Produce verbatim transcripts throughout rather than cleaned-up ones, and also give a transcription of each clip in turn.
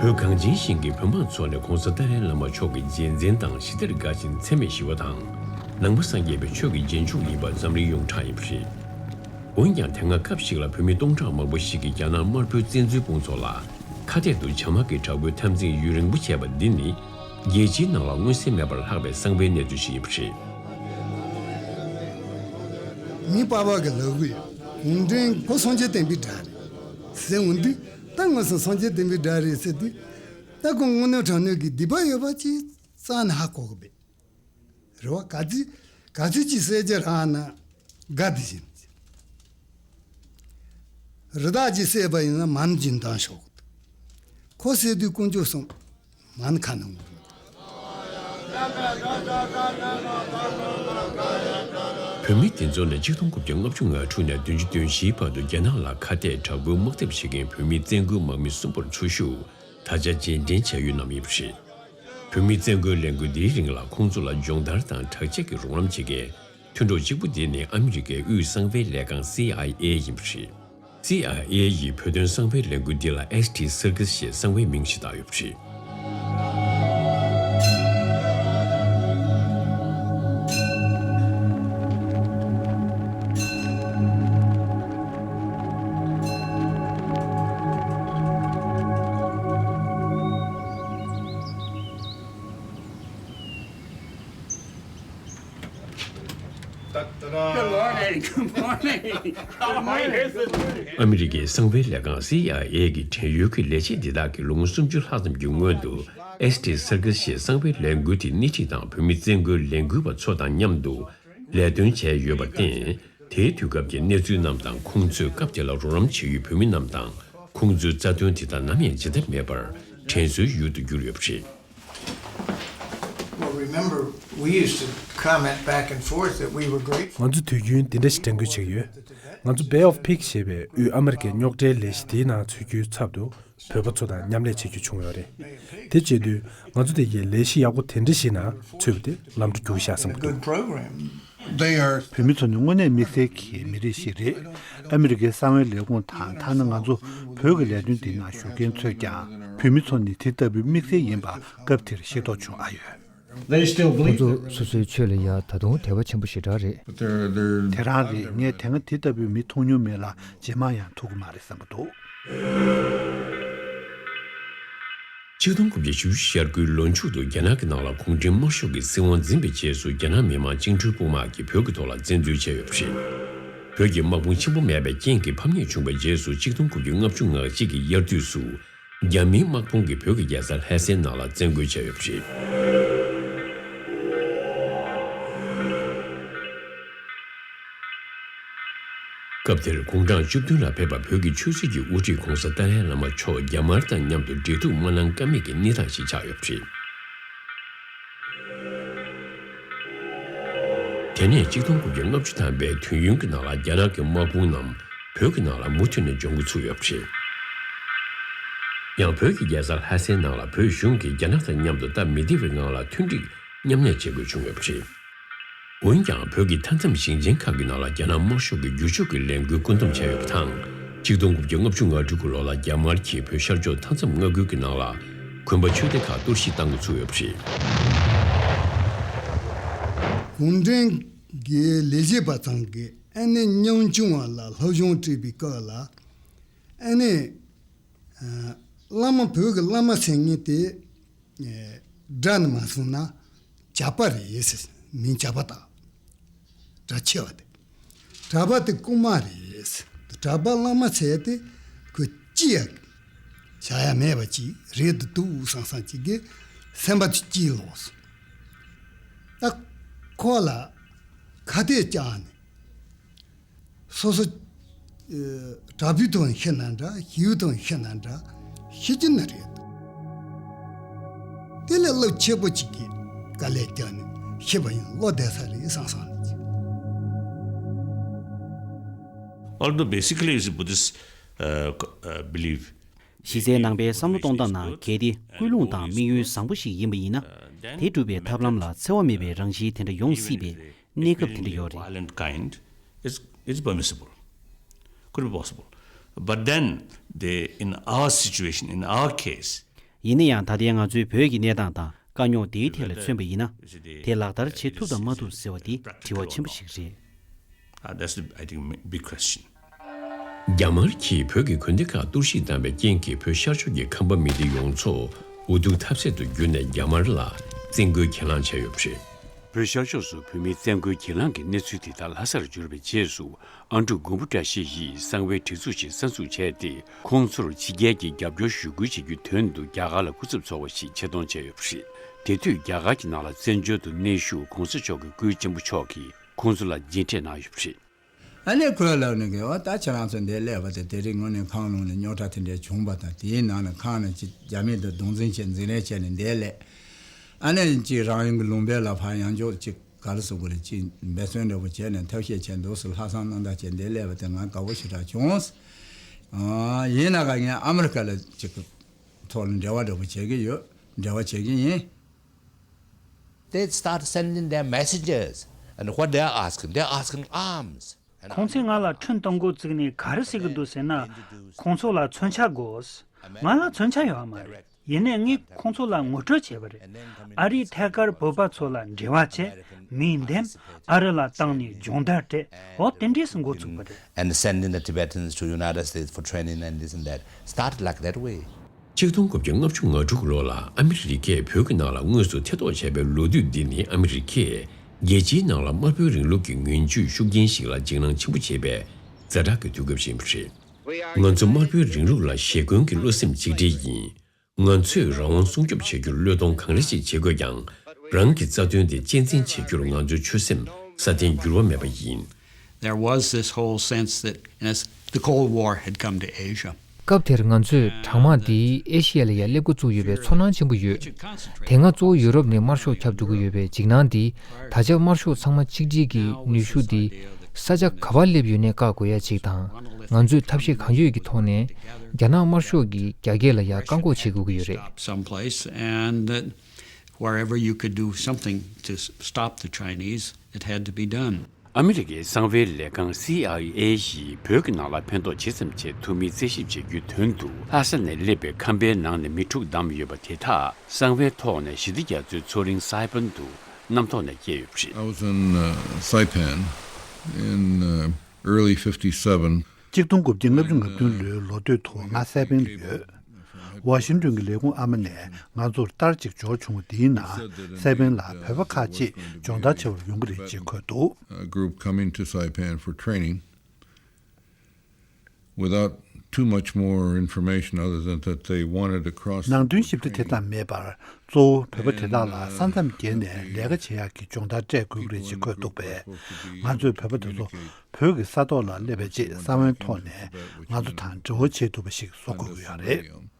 བོད་གངས་ཅན་ཞིང་གི་བོད་དམངས་ཚོ་ནི་༸གོང་ས་ཏཱ་ལའི་བླ་མ་མཆོག་གི་རྗེས་འཛིན་དང་ཞི་བདེར་དགའ་ཞིང་འཚེ་མེད་ཞི་བ་དང་། ནང་པ་སངས་རྒྱས་པའི་ཆོས་ཀྱི་རྗེས་འཇུག་ཡིན་པ་འཛམ་གླིང་ཡོངས་གྲགས་ཡིན་པ་རེད། འོན་ཀྱང་དེ་སྔ་སྐབས་ཤིག་ལ་བོད་མི་སྟོང་ཕྲག་མང་པོ་ཞིག་གིས་རྒྱ་ནག་དམར་པོའི་བཙན་འཛུལ་དཔུང་ཚོགས་ལ་ཁ་གཏད་དུ་བྱ་དམག་གི་དྲག་པོའི་འཐབ་འཛིང་ཡུན་རིང་པོ་བྱས་པ་འདི་ནི་རྒྱལ་སྤྱིའི་ནང་ལ་མངོན་གསལ་མེད་པར་ལྷག་པའི་གསང་བའི་གནས་ཚུལ་ཞིག་ཡིན་པ་རེད། མི་པ་བ་གི་ལབ་གི་ཡོད། གུང་ཁྲན་ཁོ་སངས་རྒྱས་བསྟན་པའི་དགྲ་རེད་ཟེར་འོང་དུས། ད་ང་ཚོ་སངས་རྒྱས་བསྟན་པའི་དགྲ་རེད་ཟེར་དུས། ད་ཁོ་དངོས་གནས་དྲང་གནས་ཀྱི་སྡིག་པ་ཡོད་པ་ཅིག་རྩ་ནས་ཧ་གོ་གི་མེད། རེད་བ། ག་ཚོད་ག་ཚོད་ཅིག་གསལ་རྒྱ་རག་ན་དགའ་བདེ་བཞིན། རི་དྭགས་ཀྱིས་བསད་པ་ཡིན་ན་མ་ཎི་གཅིག་འདོན་ཤོག་ཁོ་བསད་དུས་དཀོན་མཆོག་གསུམ་མ་ཎི་ཁ་ནང་ངུ། བོད་མི་དེ་ཚོ་ནི་གཅིག་སྟོང་དགུ་བརྒྱ་ལྔ་བཅུ་ང་དྲུག་ནས་བདུན་ཅུ་དོན་བཞིའི་བར་དུ་རྒྱ་ནག་ལ་ཁ་གཏད་དྲག་པོའི་དམག་འཐབ་བྱེད་མཁན་བོད་མི་བཙན་རྒོལ་དམག་མི་གསུམ་པོར་འཚོ་ཞུགས་དར་ཆ་རྗེས་འདྲེན་བྱས་ཡོད་རྣམས་ཡིན་པ་རེད། བོད་མི་བཙན་རྒོལ་ལས་འགུལ་འདིའི་རིང་ལ་ཁོང་ཚོ་ལ་སྦྱོང་བརྡར་དང་དྲག་ཆས་ཀྱི་རོགས་རམ་བྱེད་མཁན་མཐུན་གྲོགས་གཅིག་པུ་དེ་ནི་ཨ་མི་རི་ཀའི་དབུས་གསང་བའི་ལས་ཁང་སི་ཨའི་ཨེ་ཡིན་པ་རེད། སི་ཨའི་ཨེ་ཡིས་བོད་དོན་གསང་བའི་ལས་འགུལ་འདི་ལ་ཨེས་ཊི་སར་ཀིས་ཞེས་གསང་བའི་མིང་ཞིག་བཏགས་ཡོད་པ་རེད། Good morning. Good morning. How are you? ཨ་མི་རི་ཀའི་གསང་བའི་ལས་ཁང་སི་ཨའི་ཨེ་གི་བྲན་གཡོལ་གྱི་ལས་བྱེད་འདི་དག་གིས་ལོ་ངོ་སུམ་ཅུ་ལྷག་ཙམ་གྱི་སྔོན་དུ་ཨེས་ཊི་སར་ཀིས་ཞེས་གསང་བའི་ལས་འགུལ་དེ་སྣེ་ཁྲིད་དང་བོད་མི་བཙན་རྒོལ་ལས་འགུལ་བ་ཚོ་དང་མཉམ་དུ་ལས་དོན་བྱས་ཡོད་པར་བརྟེན། དེའི་དུས་སྐབས་ཀྱི་གནས་ཚུལ་རྣམས་དང་ཁོང་ཚོས་སྐབས་དེ་ལ་རོགས་རམ་བྱེད་ཡུལ་བོད་མི་རྣམས་དང་ཁོང་ཚོའི་རྩ་དོན་དེ་དག་ནམ་ཡང་བརྗེད་ཐབས་མེད་པར་དྲན་གསོའི་ཡུལ་དུ་གྱུར་ཡོད་པ་རེད། Well, remember, we used to comment back and forth that we were grateful. ང་ཚོ་དུས་རྒྱུན་འདི་འདྲ་ཞིག་དྲན་སྐུལ་བྱེད་ཀྱི་ཡོད། ང་ཚོ་Bay of Pigs ཞེས་པའི་དབུས་ཨ་མེ་རི་ཀའི་རྙོག་དྲའི་ལས་གཞི་དེའི་ནང་ཚུད་རྒྱུའི་ཚབ་ཏུ་བོད་པ་ཚོ་དང་མཉམ་ལས་བྱེད་རྒྱུ་བྱུང་ཡོད་རེད། དེ་བྱེད་དུས་ང་ཚོ་དེ་གའི་ལས་གཞི་ཡག་པོ་དེ་འདྲ་ཞིག་ནང་ཚུད་པ་དེ་ལམ་འགྲོ་རྒྱུགས་བཞག་བསམ་གྱི་འདུག They are བོད་མི་ཚོ་ནི་དངོས་གནས་དམིགས་བསལ་གྱི་མི་རིགས་ཤིག་རེད། ཨ་མི་རི་ཀའི་གསང་བའི་ལས་ཁུངས་དང་ཐ་ན་ང་ཚོ་བོད་ཀྱི་ལས་དོན་འདི་ནང་ཞུགས་མཁན་ཚོས་ཀྱང་བོད་མི་ཚོ་ནི་དེ་ལྟ་བུའི་དམིགས་བསལ་ཡིན་པ་སྐབས་དེར་ཤེས་རྟོགས་བྱུང་ཨ་ཡོད། They still ཁོ་believe ཚོ་that. སོ་སོའི་ཆོས་ལ་ཡ་ད་དུང་དད་པ་ཆེན་པོ་ཞེ་དྲག་རེད། But they're, they're དེ་རང་རེད། ངས་དེ་སྔ་དེ་ལྟ་བུའི་མི་མཐོང་མྱོང་མེད་ལ་རྗེས་མ་ཡང་ཐུག་གི་མ་རེད་བསམ་གྱི་འདུག་ཆིག་སྟོང་དགུ་བརྒྱ་བཞི་བཅུ་ཞེ་དགུའི་ལོ་མཇུག་ཏུ་རྒྱ་ནག་གི་ནང་ལ་གུང་ཁྲན་དམར་ཤོག་གི་སྲིད་དབང་འཛིན་པའི་རྗེས་སུ་རྒྱ་ནག་མི་དམངས་བཅིངས་འགྲོལ་དཔུང་དམག་གིས་བོད་ཀྱི་ཐོག་ལ་བཙན་འཛུལ་བྱས་ཡོད་པ་རེད། བོད་ཀྱི་དམག་དཔུང་ཆེན་པོ་མེད་པའི་རྐྱེན་གྱིས་ཕམ་ཉེས་བྱུང་བའི་རྗེས་སུ་ཆིག་སྟོང་དགུ་བརྒྱ་ལྔ་བཅུ་ང་གཅིག་གི་དབྱར་དུས་སུ་རྒྱ་མིའི་དམག་དཔུང་གིས་བོད་ཀྱི་རྒྱལ་ས་ལྷ་སའི་ནང་ལ་བཙན་རྒོལ་བྱས་ཡོད་པ་རེད། སྐབས་དེར་དགུང་གྲངས་བཅུ་བདུན་ལ་ཕེབས་པ་བོད་ཀྱི་ཆོས་སྲིད་ཀྱི་དབུ་ཁྲིད་༸གོང་ས་ཏཱ་ལའི་བླ་མ་མཆོག་རྒྱ་དམར་དང་མཉམ་དུ་འབྲེལ་གཏུག་མ་གནང་ཀ་མེད་ཀྱི་གནས་སྟངས་ཤིག་ཆགས་ཡོད་པ་རེད། དེ་ནས་ཆིག་སྟོང་དགུ་བརྒྱ་ལྔ་བཅུ་ཐམ་པའི་དུས་ཡུན་གྱི་ནང་ལ་རྒྱ་ནག་གི་དམག་དཔུང་རྣམས་བོད་ཀྱི་ནང་ལ་མུ་མཐུད་ནས་འབྱུང་འགོ་ཚུགས་ཡོད་པ་རེད། ཡང་བོད་ཀྱི་རྒྱལ་ས་ལྷ་སའི་ནང་ལ་བོད་གཞུང་གིས་རྒྱ་ནག་དང་མཉམ་དུ་སྟབས་མི་བདེ་བའི་ངང་ལ་མཐུན་འགྲིག་མཉམ་གནས་བྱེད་དགོས་བྱུང་ཡོད་པ་རེད། འོན་ཀྱང་བོད་ཀྱི་མཐའ་མཚམས་ཞིང་ཆེན་ཁག་གི་ནང་ལ་རྒྱ་ནག་དམར་ཤོག་གི་བསྒྱུར་བཅོས་ཀྱི་ལས་འགུལ་བཀོད་འདོམས་བྱས་ཡོད་པ་དང་། ཆིག་སྟོང་དགུ་བརྒྱ་ལྔ་བཅུ་ང་དྲུག་གི་ལོ་ལ་རྒྱ་དམར་གྱིས་བོད་ཤར་ཕྱོགས་མཐའ་མཚམས་མངའ་ཁུལ་གྱི་ནང་ལ་དགོན་པ་ཆོས་སྡེ་ཁག་གཏོར་བཤིག་བཏང་འགོ་ཚུགས་ཡོད་པ་རེད། གུང་ཁྲན་གྱི་ལས་བྱེད་པ་ཚང་གིས་ཨ་ནེ་ཉམ་ཆུང་བ་ལ་སློབ་སྦྱོང་སྤྲད་པའི་སྐབས་ལ་ཨ་ནེ་ཨ་བླ་མ་བོད་ཀྱི་བླ་མ་ཟེར་མཁན་དེ་ཨེ་སྒྲ་ནི་མ་སོང་ན་ཇག་པ་རེད་ཟེར། མིང་ཇག་པ་བཏགས། སྒྲ་ཆེ་བ་དེ། གྲྭ་པ་དེ་རྐུན་མ་རེད་ཟེར། གྲྭ་པ་བླ་མ་ཟེར་དེ་ཁོས་ཅི་ཡང་བྱ་ཡ་མེད་པ་ཅིག་རེད་འདུག་བསམ་བསམ་ཅིག་གིས་སེམས་པ་དེ་སྐྱིད་ལོག་སོང་། ད་ཁོ་ལ་ཁ་གཏད་བཅག་ནས། སོ་སོ་ཨེ་དྲག་པོའི་དོན་ཤི་ན་འདྲ། ཞི་བའི་དོན་ཤི་ན་འདྲ། ཤི་རྒྱུ་ནི་རེད། དེ་ལས་རླབས་ཆེ་པོ་གཅིག་གིས་དཀའ་ལས་བརྒྱབ་ནས་ཤི་བ་ཡིན་བློ་བདེ་ས་རེད་བསམ་བསམ་ནས། Although basically is a Buddhist uh, co- uh, belief. གཞི་རྩའི་ནང་པའི་བསམ་བློ་གཏོང་སྟངས་ནང་གལ་ཏེ་ཀུན་སློང་དང་དམིགས་ཡུལ་བཟང་པོ་ཞིག་ཡིན་པ་ཡིན་ན། དེ་སྒྲུབ་པའི་ཐབས་ལམ་ལ་འཚེ་བ་མེད་པའི་རང་བཞིན་དེ་འདྲ་ཡོང་སྲིད་པའི་གནས་སྐབས་དེ་འདྲ་ཡོད་རེད། Violent kind is is permissible. Could be possible. But then they in our situation, in our case, ཡིན་ན་ཡང་ད་ལྟའི་ང་ཚོའི་བོད་ཀྱི་གནས་སྟངས་དང་དཀའ་རྙོག་དེའི་ཐད་ལ་མཚོན་པ་ཡིན་ན། དེ་ལག་བསྟར་བྱེད་ཐུབ་དང་མ་ཐུབ་ཟེར་བ་དེ་དྲི་བ་ཆེན་པོ་ཞིག་རེད། Uh, that's the, I think, big question. རྒྱ་དམར་གྱིས་བོད་ཀྱི་དགོན་སྡེ་ཁག་གཏོར་བཤིག་བཏང་བའི་རྐྱེན་གྱིས་བོད་ཤར་ཕྱོགས་ཀྱི་ཁམས་པ་མི་སྡེ་ཡོངས་རྫོགས་འུ་ཐུག་ཐབས་ཟད་དུ་གྱུར་ནས་རྒྱ་དམར་ལ་བཙན་རྒོལ་གྱེན་ལངས་བྱས་ཡོད་པ་རེད། བོད་ཤར་ཕྱོགས་སུ་བོད་མིའི་བཙན་རྒོལ་གྱེན་ལངས་ཀྱི་གནས་ཚུལ་དེ་དག་ལྷ་སར་འབྱོར་བའི་རྗེས་སུ། ཨ་འབྲུག་མགོན་པོ་བཀྲ་ཤིས་ཡིས་གསང་བའི་སྒྲིག་འཛུགས་ཤིག་གསར་འཛུགས་བྱས་ཏེ། ཁོང་ཚོར་ཕྱི་རྒྱལ་གྱི་རྒྱབ་སྐྱོར་ཞུ་སྐུལ་བྱེད་རྒྱུའི་དོན་དུ་རྒྱ་གར་ལ་སྐུ་ཚབ་ཚོགས་པ་ཞིག་ཆེད་གཏོང་བྱས་ཡོད་པ་རེད། དེ་དུས་རྒྱ་གར་གྱི་ནང་ལ་བཙན་བྱོལ་དུ་གནས་བཞུགས་གོང་ས་མཆོག་གི་སྐུའི་གཅེན་པོ་མཆོག་གིས་ཁོང་ཚོ་ལ་མཇལ་འཕྲད་གནང་ཡོད་པ་རེད། ཨ་ནི་ཁོས་ལབ་ནི་གི་འོ་ད་ཁྱེད་རང་ཚོ་འདིར་སླེབས་པ་དང་དེ་རིང་དངོས་གནས་ཁང་ལུང་ནས་རྙོག་དྲ་དེ་འདྲ་བྱུང་བ་དང་དེའི་ནང་ནས་ཁང་ནས་ཅིག་རྒྱ་མི་དང་གདུང་འཛིན་བྱས་འཛིང་རེས་བྱས་ནས་འདིར་སླེབས། ཨ་ནི་ཅིག་རང་ཡུལ་གྱི་ལུང་པའི་ལ་ཕར་ཡང་འཇོག་ཅིག་ག་རེ་ཟེར་དགོས་རེད། ཅིག་འབད་བརྩོན་འདྲ་པོ་བྱས་ནས་ཐབས་ཤེས་བྱས་འདུག་སེ་ལྷག་བསམ་རྣམ་དག་བྱས་འདིར་སླེབས་པ་དེ་ང་དགའ་པོ་ཞེ་དྲག་བྱུང་། ཨ་ཡིན་ན་ག་ངས་ཨ་མི་རི་ཀ་ལ་ཅིག་ཐོག་ལ་འབྲེལ་བ་འདྲ་པོ་བྱེད་ཀྱི་ཡོད། འབྲེལ་བ་བྱེད་ཀྱི་ཡིན། They start sending their messengers. And what they are asking, they are asking arms. And ཁོང་ཚོས་ང་ལ་འཕྲིན་གཏོང་འགོ་བཙུགས་ནས་ག་རེ་ཟེར་གྱི་འདུག་ཟེར་ན། ཁོང་ཚོ་ལ་མཚོན་ཆ་དགོས། ང་ལ་མཚོན་ཆ་ཡོད་མ་རེད། ཡིན་ནའི་ངས་ཁོང་ཚོ་ལ་ངོ་སྤྲོད་བྱས་པ་རེད། ཨ་རིའི་ཐད་ཀར་བོད་པ་ཚོ་ལ་འབྲེལ་བ་བྱས། མི་འདེམས། ཨ་རི་ལ་བཏང་ནས་སྦྱོང་བརྡར་སྤྲད། འོ་དེ་འདྲས་སུ་འགོ་ཚུགས་པ་རེད། And sending the Tibetans to United States for training and this and that. Started like that way. ཆིག་སྟོང་དགུ་བརྒྱ་ལྔ་བཅུ་ང་དྲུག་ལོ་ལ་ཨ་མི་རི་ཀས་བོད་ཀྱི་ནང་ལ་དངོས་སུ་ཐེ་གཏོགས་བྱས་པའི་ལོ་དུས་འདི་ནི་ཨ་མི་རི་ཀས་རྒྱལ་སྤྱིའི་ནང་ལ་དམར་པོའི་རིང་ལུགས་ཀྱི་ངན་ཇུས་ཤུགས་རྐྱེན་ཞིག་ལ་འཇིགས་སྣང་ཆེན་པོ་བྱེད་པའི་ཛ་དྲག་གི་དུས་སྐབས་ཤིག་ཡིན་པ་རེད། ང་ཚོ་དམར་པོའི་རིང་ལུགས་ལ་ཞེ་འཁོན་གྱི་བློ་སེམས་གཅིག་སྒྲིལ་ཡིན། ང་ཚོས་རང་དབང་སྲུང་སྐྱོབ་བྱེད་རྒྱུར་བློས་གཏོང་གང་ལེགས་ཤིག་བྱེད་དགོས་ཀྱང་། རང་གི་རྩ་དོན་དེ་གཅེས་འཛིན་བྱེད་རྒྱུར་ང་ཚོའི་ཆོད་སེམས་སྲ་བརྟན་འགྱུར་བ་མེད་པ་ཡིན། There was this whole sense that, you know, the Cold War had come to Asia. སྐབས་དེར་ང་ཚོས་གྲང་དམག་འདིས་ཨེ་ཤི་ཡ་ལ་ཡང་སླེབས་འགོ་བཙུགས་ཡོད་པའི་ཚོར་སྣང་ཆེན་པོ་ཡོད། དེ་སྔ་གཙོ་བོ་ཡུ་རོབ་ནས་དམར་ཤོག་ཁྱབ་འགྲོ་གི་ཡོད་པའི་འཇིགས་སྣང་འདིས་ད་ཆ་དམར་ཤོག་ཚང་མ་གཅིག་སྒྲིལ་གྱི་ནུས་ཤུགས་འདི་ས་ཆ་ག་པར་སླེབས་ཡོད་ནའི་བཀག་དགོས་ཡ་ཅིག་དང་། ང་ཚོས་ཐབས་ཤེས་གང་ཡོད་ཀྱི་ཐོག་ནས་རྒྱ་ནག་དམར་ཤོག་གི་རྒྱ་སྐྱེད་ལ་ཡང་བཀག་འགོག་བྱེད་དགོས་ཀྱི་ཡོད་རེད། Stop someplace, and that wherever you could do something to s- stop the Chinese, it had to be done. ཨ་མི་རི་ཀའི་གསང་བའི་ལས་ཁང་སི་ཨའི་ཨེ་ཡིས་བོད་ཀྱི་ནང་ལ་ཕན་ཐོགས་ཇི་ཙམ་བྱེད་ཐུབ་མིན་རྩད་ཞིབ་བྱེད་རྒྱུའི་དོན་དུ་ལྷ་ས་ནས་སླེབས་པའི་ཁམས་པའི་ནང་ནས་མི་དྲུག་བདམས་ཡོད་པ་དེ་དག་གསང་བའི་ཐོག་ནས་ཞི་བདེ་རྒྱ་མཚོའི་མཚོ་གླིང་སའི་པན་དུ་གནམ་ཐོག་ནས་བསྐྱལ་ཡོད་པ་རེད། I was in uh, Saipan in uh, early fifty-seven. ཆིག་སྟོང་དགུ་བརྒྱ་ལྔ་བཅུ་ང་བདུན་ལོའི་ལོ་སྟོད་དུ་ང་སའི་པན་དུ་ཡོད། ཝ་ཤིང་ཏོན་གྱི་ལས་ཁུངས་ཨ་མ་ནས་ང་ཚོར་ལྟར་ཅིག་འབྱོར་བྱུང་བ་འདིའི་ནང་སའི་པན་ལ་བོད་པ་ཁག་ཅིག་སྦྱོང་བརྡར་བྱེད་པར་ཡོང་གི་རེད་ཅེས་འཁོད་འདུག། A group coming to Saipan for training without too much more information other than that they wanted to cross. ནང་དོན་ཞིབ་ཕྲ་དེ་དག་མེད་པར། གཙོ་བོ་བོད་པ་དེ་དག་ལ་ས་མཚམས་བརྒལ་ནས་ལས་ཀ་བྱེད་ཡག་གི་སྦྱོང་བརྡར་སྤྲད་དགོས་ཀྱི་རེད་ཅེས་འཁོད་འདུག་པས། ང་ཚོས་བོད་པ་དེ་ཚོ་བོད་ཀྱི་ས་ཐོག་ལ་སླེབས་པའི་རྗེས་གསང་བའི་ཐོག་ནས་ང་ཚོ་དང་འབྲེལ་བ་བྱེད་ཐུབ་པ་ཞིག་བཟོ་དགོས་ཀྱི་ཡོད་རེད།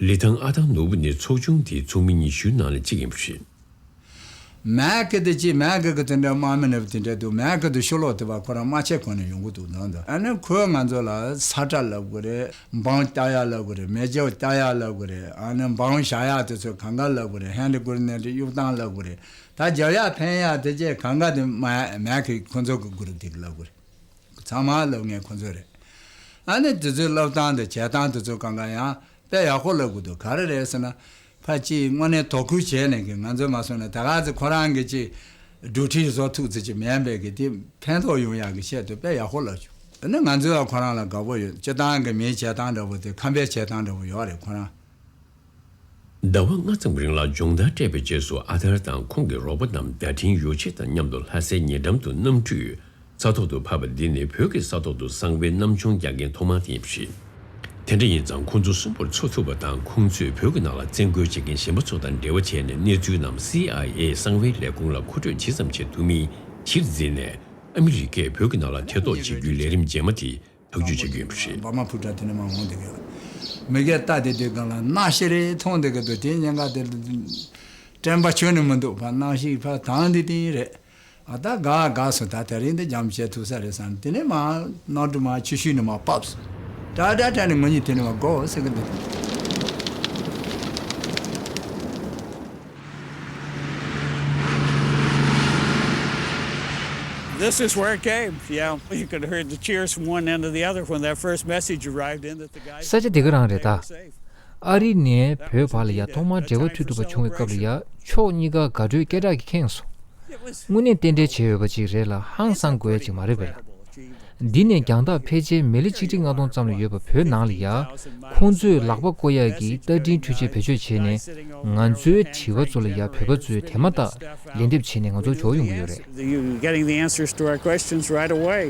ལི་ཐང་ཨ་ཐང་ནོར་བུ་ནི་ཚོགས་ཆུང་དེའི་ཚོགས་མི་ཉི་ཤུའི་ནང་ནས་གཅིག་ཡིན་པ་རེད། མེག་གི་དེ་ཅི་མེག་གི་དེ་འདྲ་དམག་མི་ནི་དེ་འདྲ་འདུག། མེག་གི་དེ་ཤོ་ལོག་དེ་བ་ཁོ་རང་དམག་ཆས་གོན་ནས་ཡོང་གི་འདུག་ནང་དུ། ཨ་ནི་ཁོས་ང་ཚོ་ལ་ས་ཁྲ་ལབ་དགོས་རེད། འབོམ་རྒྱག་ཡ་ལབ་དགོས་རེད། མེ་སྒྱོགས་རྒྱག་ཡ་ལབ་དགོས་རེད། ཨ་ནི་འབོམ་བཞག་ཡ་དེ་ཚོ་གང་ག་ལབ་དགོས་རེད། ཧེན་ཌི་གུ་རི་ནེ་ཌི་གཡུག་སྟངས་ལབ་དགོས་རེད། ད་རྒྱབ་ཡ་འཕེན་ཡ་དེ་ཅེས་གང་ག་དེ་མ་མེག་གི་ཁོ་ཚོ་གི་གུ་རུབ་དེ་གི་ལབ་དགོས་རེད། ཚང་མ་ལབ་མཁན་ཁོ་ཚོ་རེད། ཨ་ནི་དེ་ཚོའི་སློབ་སྟངས་དང་བྱེད་སྟངས་དེ་ཚོ་གང་ག་ཡང་དཔེ་ཡག་པོ་ལབ་དགོས་འདུག། ག་རེ་རེད་ཟེར་ན། ཕ་གཅིག་དངོས་གནས་དོ་ཁུར་བྱས་ནས་གི་ང་ཚོ་མ་སོང་ན་ད་ག་ཚོད་ཁོ་རང་གི་ཅིག་འགྲོ་ཁྲིད་བཟོ་ཐུབ་ཚོད་ཅིག་མེད་པའི་གི་དེ་ཕན་ཐོགས་ཡོང་ཡག་གི་ཆེད་དུ་དཔེ་ཡག་པོ་ལབ་བྱུང་། ཨ་ནི་ང་ཚོ་ཡང་ཁོ་རང་ལ་དགའ་པོ་ཡོད། སྤྱི་བཏང་གི་མིའི་བྱེད་སྟངས་འདྲ་པོ་དེ་ཁམས་པའི་བྱེད་སྟངས་འདྲ་པོ་ཡོད་རེད་ཁོ་རང་། ཟླ་བ་ལྔ་ཙམ་རིང་ལ་སྦྱོང་བརྡར་སྤྲད་པའི་རྗེས་སུ་ཨ་ཐར་དང་ཁོང་གི་རོགས་པ་རྣམས་བརྡ་འཕྲིན་ཡོ་ཆས་དང་མཉམ་དུ་ལྷ་སའི་ཉེ་འགྲམ་དུ་གནམ་གྲུས་ས་ཐོག་ཏུ་ཕབ་པ་འདི་ནི་བོད་ཀྱི་ས་ཐོག་ཏུ་གསང་བའི་གནམ་མཆོང་རྒྱག་མཁན་ཐོག་མ་དེ་ཡིན་པ་རེད། དེ་འདྲ་ཡིན་ཙང་ཁོང་ཚོ་གསོན་པོར་འཚོ་ཐུབ་པ་དང་ཁོང་ཚོས་བོད་ཀྱི་ནང་ལ་བཙན་རྒོལ་བྱེད་མཁན་གཞན་པ་ཚོ་དང་འབྲེལ་བ་བྱས་ནས་གནས་ཚུལ་རྣམས་སི་ཨའི་ཨེ་གསང་བའི་ལས་ཁུངས་ལ་མཁོ་སྤྲོད་ཇི་ཙམ་བྱེད་ཐུབ་མིན་གཞིར་འཛིན་ནས་ཨ་མི་རི་ཀས་བོད་ཀྱི་ནང་ལ་ཐེ་གཏོགས་བྱེད་རྒྱུའི་ལས་རིམ་རྗེས་མ་དེ། ཐག་གཅོད་བྱེད་རྒྱུ་ཡིན་པ་རེད། འབར་མ་ཕུ་ཊ་དེ་ནས་མར་འོང་བསྡད་ཀྱི་ཡོད། མི་སྒེར་ལྟ་བསྡད་དུས་སྒང་ལ་སྣང་ཤེས་རེ་མཐོང་བསྡད་ཀྱི་འདུག། དེ་ཉེན་ཁ་དེ་དྲན་པ་ཆོད་ནི་མི་འདུག། ཕར་སྣང་ཤེས་ཕར་དྭངས་བསྡད་དེ་རེད། ཨ་ད་དགའ་དགའ་སོང་། ད་དེ་རིང་འདི་འཇམ་བྱས་ཐུབ་ས་རེད་བསམ། དེ་ནས་མར་གནམ་གྲུ་མར་ཆུ་ཤུལ་ནས་མར་ཕབ་སོང་། ཏྲ་ཏྲ་ཏྲ་ནས་ང་གཉིས་དེ་ནས་མར་འགོ་ཟེར་གྱི་འདུག། This is where it came. Yeah, you could hear the cheers from one end to the other when that first message arrived in that the guys ས་ཆ་འདི་ག་རང་རེད་ད། ཨ་རི་ནས་བོད་བར་ལ་ཡ་ཐོག་མར་འབྲེལ་བ་མཐུད་ཐུབ་པ་བྱུང་བའི་སྐབས་ལ་ཡ་ཕྱོགས་གཉིས་ཀ་དགའ་སྤྲོའི་སྐད་གྲགས་ཀྱིས་ཁེངས་སོང་། དངོས་གནས་རྟེན་འབྲེལ་བྱས་ཡོད་པ་ཅིག་རེད་ལ་ཧང་སང་དགོས་ཡ་ཅིག་མ་རེད་པས་ལ། འདི་ནས་རྒྱང་ཐག་ཕལ་ཆེར་མི་ལི་ཆིག་ཁྲི་ལྔ་སྟོང་ཙམ་ལ་ཡོད་པ་བོད་ནང་ལ་ཡ། ཁོང་ཚོས་ལག་པ་བསྐོར་ཡག་གི་རྟ་མགྲིན་འཕྲུལ་ཆས་བེད་སྤྱོད་བྱས་ནས་ང་ཚོའི་དྲི་བ་ཚོ་ལ་ཡ་བོད་པ་ཚོས་དེ་མ་ཐག་ལན་འདེབས་བྱས་ནས་ང་ཚོར་འབྱོར་ཡོང་གི་ཡོད་རེད། You're getting the answers to our questions right away.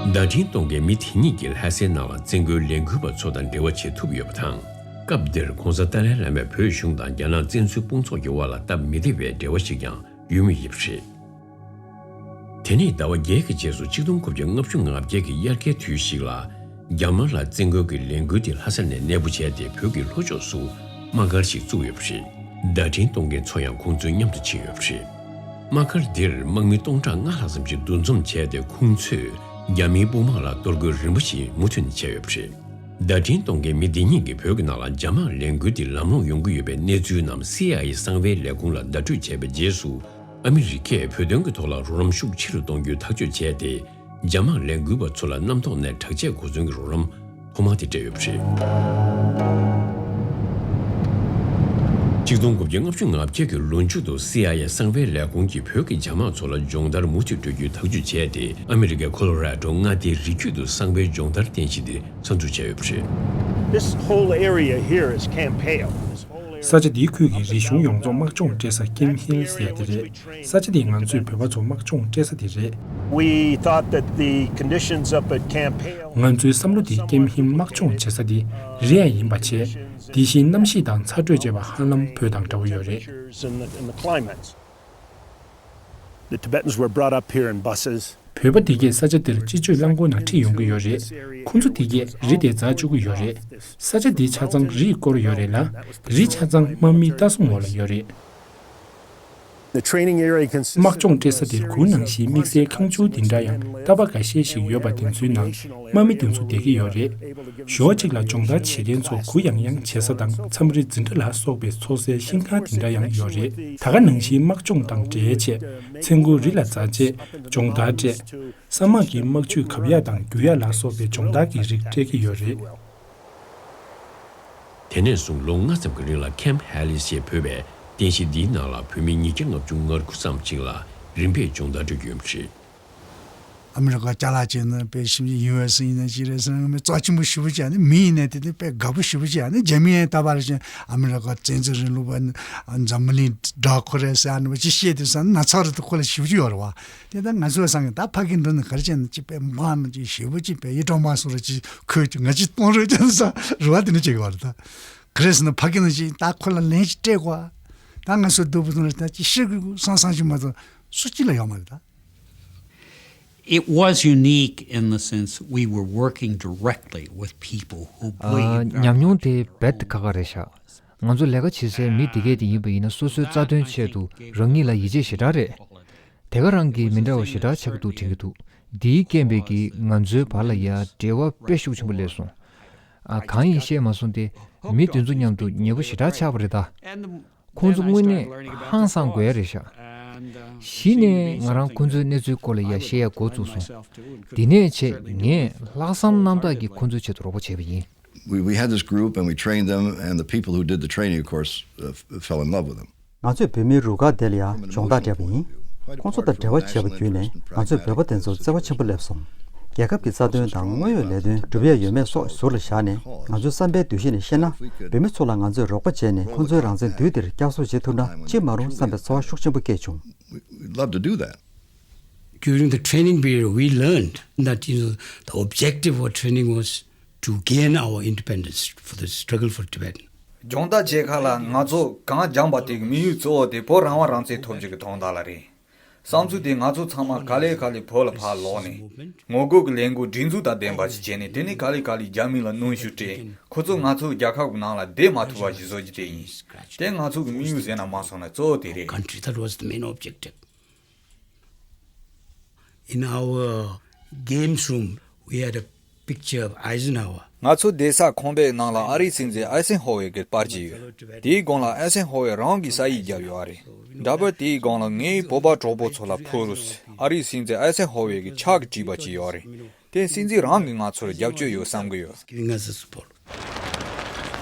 བརྡ་འཕྲིན་གཏོང་མཁན་མི་དེ་གཉིས་ཀྱིས་ལྷ་སའི་ནང་ལ་བཙན་རྒོལ་ལས་འགུལ་བ་ཚོ་དང་འབྲེལ་བ་བྱེད་ཐུབ་ཡོད་པ་དང་། སྐབས་འདིར་གོང་ས་ཏཱ་ལའི་བླ་མས་བོད་གཞུང་དང་རྒྱ་ནག་བཙན་འཛུལ་དཔུང་ཚོགས་ཀྱི་དབར་ལ་སྟབས་མི་བདེ་བའི་འབྲེལ་བ་ཞིག་ཀྱང་ཡོད་མུས་ཡིན་པ་རེད། དེ་ནས་ཟླ་བ་བརྒྱད་ཀྱི་རྗེས་སུ་གཅིག་སྟོང་དགུ་བརྒྱ་ལྔ་བཅུ་ང་བརྒྱད་ཀྱི་དབྱར་ཁའི་དུས་ཤིག་ལ། རྒྱ་དམར་ལ་བཙན་རྒོལ་གྱི་ལས་འགུལ་དེ་ལྷ་ས་ནས་གནས་སྤོ་བྱས་ཏེ་བོད་ཀྱི་ལྷོ་ཕྱོགས་སུ་དམག་སྒར་ཞིག་བཙུགས་ཡོད་པ་རེད། བརྡ་འཕྲིན་གཏོང་མཁན་ཚོ་ཡང་ཁོང་ཚོའི་མཉམ་དུ་ཕྱིན་ཡོད་པ་རེད། དམག་སྒར་འདིར་དམག་མི་སྟོང་ཕྲག་ལྔ་ལྷག་ཙམ་ཞིག་འདུ་འཛོམས་བྱས་ཏེ་ཁོང་ཚོས་རྒྱ་མིའི་དཔུང་དམག་ལ་གཏོར་རྒོལ་རིམ་པ་ཞིག་མུ་མཐུད་ནས་བྱས་ཡོད་པ་རེད། བརྡ་འཕྲིན་གཏོང་མཁན་མི་འདི་གཉིས་ཀྱིས་བོད་ཀྱི་ནང་ལ་རྒྱ་དམག་ལས་འགུལ་འདི་ལམ་ལྷོང་ཡོང་གི་ཡོད་པའི་གནས་ཚུལ་རྣམས་སི་ཨའི་ཨེ་གསང་བའི་ལས་ཁུངས་ལ་བརྡ་སྤྲོད་བྱས་པའི་རྗེས་སུ། ཨ་མི་རི་ཀས་བོད་དོན་གྱི་ཐོག་ལ་རོགས་རམ་ཤུགས་ཆེ་རུ་གཏོང་རྒྱུའི་ཐག་གཅོད་བྱས་ཏེ། རྒྱ་དམག་ལས་འགུལ་བ་ཚོ་ལ་གནམ་ཐོག་ནས་དྲག་ཆས་གོ་མཚོན་གྱི་རོགས་རམ་ཐོག་མ་དེ་སྤྲད་ཡོད་པ་རེད། གཅིག་སྟོང་དགུ་བརྒྱ་ལྔ་བཅུ་ང་བརྒྱད་ཀྱི་ལོ་མཇུག་ཏུ་སི་ཨའི་ཨེ་གསང་བའི་ལས་ཁུངས་ཀྱིས་བོད་ཀྱི་རྒྱ་དམག་ཚོ་ལ་སྦྱོང་བརྡར་མུ་མཐུད་སྤྲོད་རྒྱུའི་ཐག་གཅོད་བྱས་ཏེ། ཨ་མི་རི་ཀའི་ཁོ་ལོ་ར་ཌོ་མངའ་སྡེའི་རི་རྒྱུད་དུ་གསང་བའི་སྦྱོང་བརྡར་རྟེན་གཞི་དེ་གསར་འཛུགས་བྱས་ཡོད་པ་རེད། This whole area here is Camp Hale. This whole area ས་ཆ་འདིའི་ཁུལ་གྱི་རིག་གཞུང་ཡོངས་རྫོགས་དམག་སྦྱོང་སྤྲད་ས་ཀེམ་ཧིལ་ཟེར་ཡ་དེ་རེད། ས་ཆ་འདི་ང་ཚོས་བོད་པ་ཚོ་དམག་སྦྱོང་སྤྲད་ས་དེ་རེད། We thought that the conditions up at Camp Hale ང་ཚོའི་བསམ་བློ་འདི་ཀེམ་ཧིལ་དམག་སྦྱོང་བྱེད་ས་དེ་རེད་ཡ་ཡིན་པ་བྱས། དེ་བཞིན་གནམ་གཤིས་དང་ཚ་དྲོད་བཅས་པ་ཧ་ལམ་བོད་དང་འདྲ་བོ་ཡོད་རེད། Temperatures and the, and the climates. The Tibetans were brought up here in buses. བོད་པ་འདི་གས་ས་ཆ་འདིར་སྤྱི་སྤྱོད་རླངས་འཁོར་ནང་ཁྲིད་ཡོང་གི་ཡོད་རེད། ཁོང་ཚོ་འདི་གས་རི་དེ་འཛེག་བཅུག་གི་ཡོད་རེད། ས་ཆ་འདི་ཆ་ཚང་རིས་བསྐོར་ཡོད་རེད་ལ། རི་ཆ་ཚང་དམག་མིའི་ལྟ་སྲུང་འོག་ལ་ཡོད་རེད། The training area consists དམག་སྦྱོང་སྤྲད་ས་དེར་གུར་ནང་བཞིན་དམིགས་བསལ་ཁང་ཆུང་འདི་འདྲ་ཡང་ལྟ་བ་འགའ་ཤས་ཤིག་ཡོད་པ་དེ་ཚོའི་ནང་དམག་མི་དེ་ཚོ་བསྡད་ཀྱི་ཡོད་རེད། ཞོགས་གཅིག་ལ་སྦྱོང་བརྡར་བྱེད་མཁན་ཚོ་གུ་ཡངས་ཡངས་བྱེད་ས་དང་མཚམས་རེ་འཛིན་གྲྭ་ལ་སོགས་པའི་འཚོ་སའི་ཤིང་ཁང་དེ་འདྲ་ཡང་ཡོད་རེད། ད་ག་ནང་བཞིན་དམག་སྦྱོང་དང་འབྲེལ་ཆེད་མཚན་གུ་རི་ལ་འཛེག་རྗེས་སྦྱོང་བརྡར་སྤྲད། ས་དམག་གི་དམག་ཇུས་གབ་ཡག་དང་རྒྱུག་ཡག་ལ་སོགས་པའི་སྦྱོང་བརྡར་གྱི་རིགས་སྤྲད་ཀྱི་ཡོད་རེད། དེ་ནས་བཟུང་ལོ་ལྔ་ཙམ་གྱི་རིང་ལ་ཁེམ་ཧེ་ལི་ཞེས་འབོད་པའི་རྟེན་གཞི་འདིའི་ནང་ལ་བོད་མི་ཉིས་བརྒྱ་ལྔ་བཅུ་ང་དགུ་ཙམ་ཞིག་ལ་རིམ་པས་སྦྱོང་བརྡར་སྤྲོད་ཀྱི་ཡོད་པ་རེད། ཨ་མི་རི་ཀ་ཅ་ལག་ཅིག་ནི་དཔེ་ཞིབ་ཡིན་ཡོད་སྲིད་ཡིན་ན་ཅི་རེད་ཟེར་ན་རྩ་ཆེན་པོ་ཞེ་པོ་ཅིག་ཨ་ནི་མི་ཡིན་ནའི་དེ་ནི་དཔེ་དགའ་པོ་ཞེ་པོ་ཅིག་ཨ་ནི་རྒྱ་མི་ཡང་ལྟ་བ་རེ་བཞིན་ཨ་མི་རི་ཀ་བཙན་འཛུལ་རིང་ལུགས་པ་ནི་འཛམ་བུ་གླིང་དགྲ་ཁོ་རེད་ཟེར་ཨ་ནི་བ་ཅི་བཤད་དུས་ས་ནི་ན་ཚ་རེད་དུ་ཁོ་ལ་ཞེ་པོ་ཅིག་ཡོད་རེད་བ། དེ་ལྟར་ང་ཚོས་བསམ་གི་ད་ཕ་གི་འགྲོ་ནི་ག་རེ་བྱས་ནི་ཅི་དཔེ་མང་ནི་ཅི་ཞེ་པོ་ཅིག་དཔེ་ཡི་གྲོགས་མ་སོང་རེ་ཅི་ཁོས་ང་ཅི་གཏོང་རེ་ཅི་ས་རུ་བ་དེ་ནི་ཅིག་ཡོད་རེད་ད། ག་རེ་ཟེར་ན་ཕ་གི་ནི་ཅི་ད་ཁོ་ལ་ལན་ཅིག་སྤྲད་དགོས། ད་ང་ཚོ་སྡུག་པོ་སོང་རེ་ད་ཅི་ཤི་དགོས་བསམ་བསམ་ཅིག་མ་གཏོགས་སུ་གཅིག་ལ་ཡོད་མ་རེད་ད། It was unique in the sense we were working directly with people who ཨ། believed very ཉམས་མྱོང་དེ་རྦད་དེ་ཁག་ཁག་རེད་ཤག་ང་ཚོ་ལས་ཀ་བྱེད་སའི་མི་དེ་གས་དེ་ཡིན་པ་ཡིན་ན་སོ་སོའི་རྩ་དོན་ཆེད་དུ་རང་ཉིད་ལ་ཡིད་ཆེས་ཞེ་དྲག་རེད། དེ་ག་རང་གིས་མི་འདྲ་བ་ཞེ་དྲག་ཆགས་ཀྱི་འདུག་དྲན་གྱི་འདུག་འདིའི་རྐྱེན་པས་ཀྱིས་ང་ཚོའི་བར་ལ་ཡ་འབྲེལ་བ་དཔེ་ཤུགས་ཆེན་པོ་སླེབས་སོང་། ཨ། གང་ཡིན་ཤེས་མ་སོང་སྟེ། མི་དེ་ཚོ་མཉམ་དུ་ཉེ་པོ་ཞེ་དྲག་ཆགས་པ་རེད་ད། ཁོང་ཚོ་དངོས་གནས་ཧང་སང་དགོས་ཡ་རེད་ཤག་གཞི་ནས་ང་རང་ཁོང་ཚོའི་གནས་ཚུལ་སྐོར་ལ་ཡ་བཤད་ཡ་འགོ་བཙུགས་སོང་། དེ་ནས་བྱས་ངས་ལྷག་བསམ་རྣམ་དག་གིས་ཁོང་ཚོའི་ཆེད་དུ་རོགས་པ་བྱས་པ་ཡིན། We, we had this group and we trained them, and the people who did the training, of course, uh, f- fell in love with them. ང་ཚོས་བོད་མིའི་རུ་ཁག་དེ་ལ་ཡང་སྦྱོང་བརྡར་སྤྲད་པ་ཡིན། ཁོང་ཚོ་དང་འབྲེལ་བ་བྱས་པ་བརྒྱུད་ནས་ང་ཚོས་བོད་པ་དེ་ཚོར་བརྩེ་བ་ཆེན་པོ་སླེབས་སོང་། རྒྱལ་ཁབ་ཀྱི་རྩ་དོན་དང་དངོས་ཡོད་ལས་དོན་སྒྲུབ་ཡ་ཡོད་མེད་སོགས་ཟུར་ལ་བཞག་ནས་ང་ཚོའི་བསམ་པའི་འདུ་ཤེས་ནས་བཤད་ན། བོད་མི་ཚོ་ལ་ང་ཚོས་རོགས་པ་བྱས་ནས་ཁོང་ཚོའི་རང་བཙན་དུས་འདིར་བསྐྱར་གསོ་བྱེད་ཐུབ་ན་ཅི་མ་རུང་བསམ་པའི་ཚོར་བ་ཤུགས་ཆེན་པོ་སྐྱེས་བྱུང་། We'd love to do that. During the training period, we learned that, you know, the objective of training was to gain our independence for the struggle for Tibet. སྦྱོང་བརྡར་བྱེད་ཁ་ལ་ང་ཚོ་གང་སྦྱངས་པ་དེ་གི་དམིགས་ཡུལ་གཙོ་བོ་དེ་བོད་རང་དབང་རང་བཙན་ཐོབ་རྒྱུ་གི་དོན་དག་ལ་རེད། བསམ་ཚུལ་དེ་ང་ཚོ་ཚང་མ་ག་ལེ་ག་ལེ་བོད་ལ་ཕར་ལོག་ནས་ངོ་རྒོལ་གྱི་ལས་འགུལ་སྒྲིག་འཛུགས་དང་ལྡན་པ་ཞིག་བྱས་ནས་དེ་ནས་ག་ལེ་ག་ལེ་རྒྱ་མི་ལ་གནོན་ཤུགས་སྤྲད་ཁོ་ཚོ་ང་ཚོའི་རྒྱལ་ཁབ་ཀྱི་ནང་ལ་བསྡད་མ་ཐུབ་པ་ཞིག་བཟོ་རྒྱུ་དེ་ཡིན། དེ་ང་ཚོ་གི་དམིགས་ཡུལ་ཟེར་ན་མ་སོང་ན་གཙོ་བོ་དེ་རེད། Country, that was the main objective. In our games room, we had a picture of Eisenhower. ང་ཚོ་བསྡད་ས་ཁང་པའི་ནང་ལ་ཨ་རིའི་སྲིད་འཛིན་ཨའི་སན་ཧོ་ཝེ་གི་པར་ཅིག་ཡོད། དེའི་སྒང་ལ་ཨའི་སན་ཧོ་ཝེ་རང་གིས་ས་ཡིག་བརྒྱབ་ཡོད་རེད། འདྲ་པར་དེའི་སྒང་ལ་ངའི་བོད་པ་གྲོགས་པོ་ཚོ་ལ་ཕུལ་རོགས་ཟེར་ཨ་རིའི་སྲིད་འཛིན་ཨའི་སན་ཧོ་ཝེ་གི་ཕྱག་གིས་བྲིས་པ་ཅིག་ཡོད་རེད། དེ་སྲིད་འཛིན་རང་གིས་ང་ཚོར་རྒྱབ་སྐྱོར་ཡོད་བསམ་གྱི་ཡོད། Giving us a support.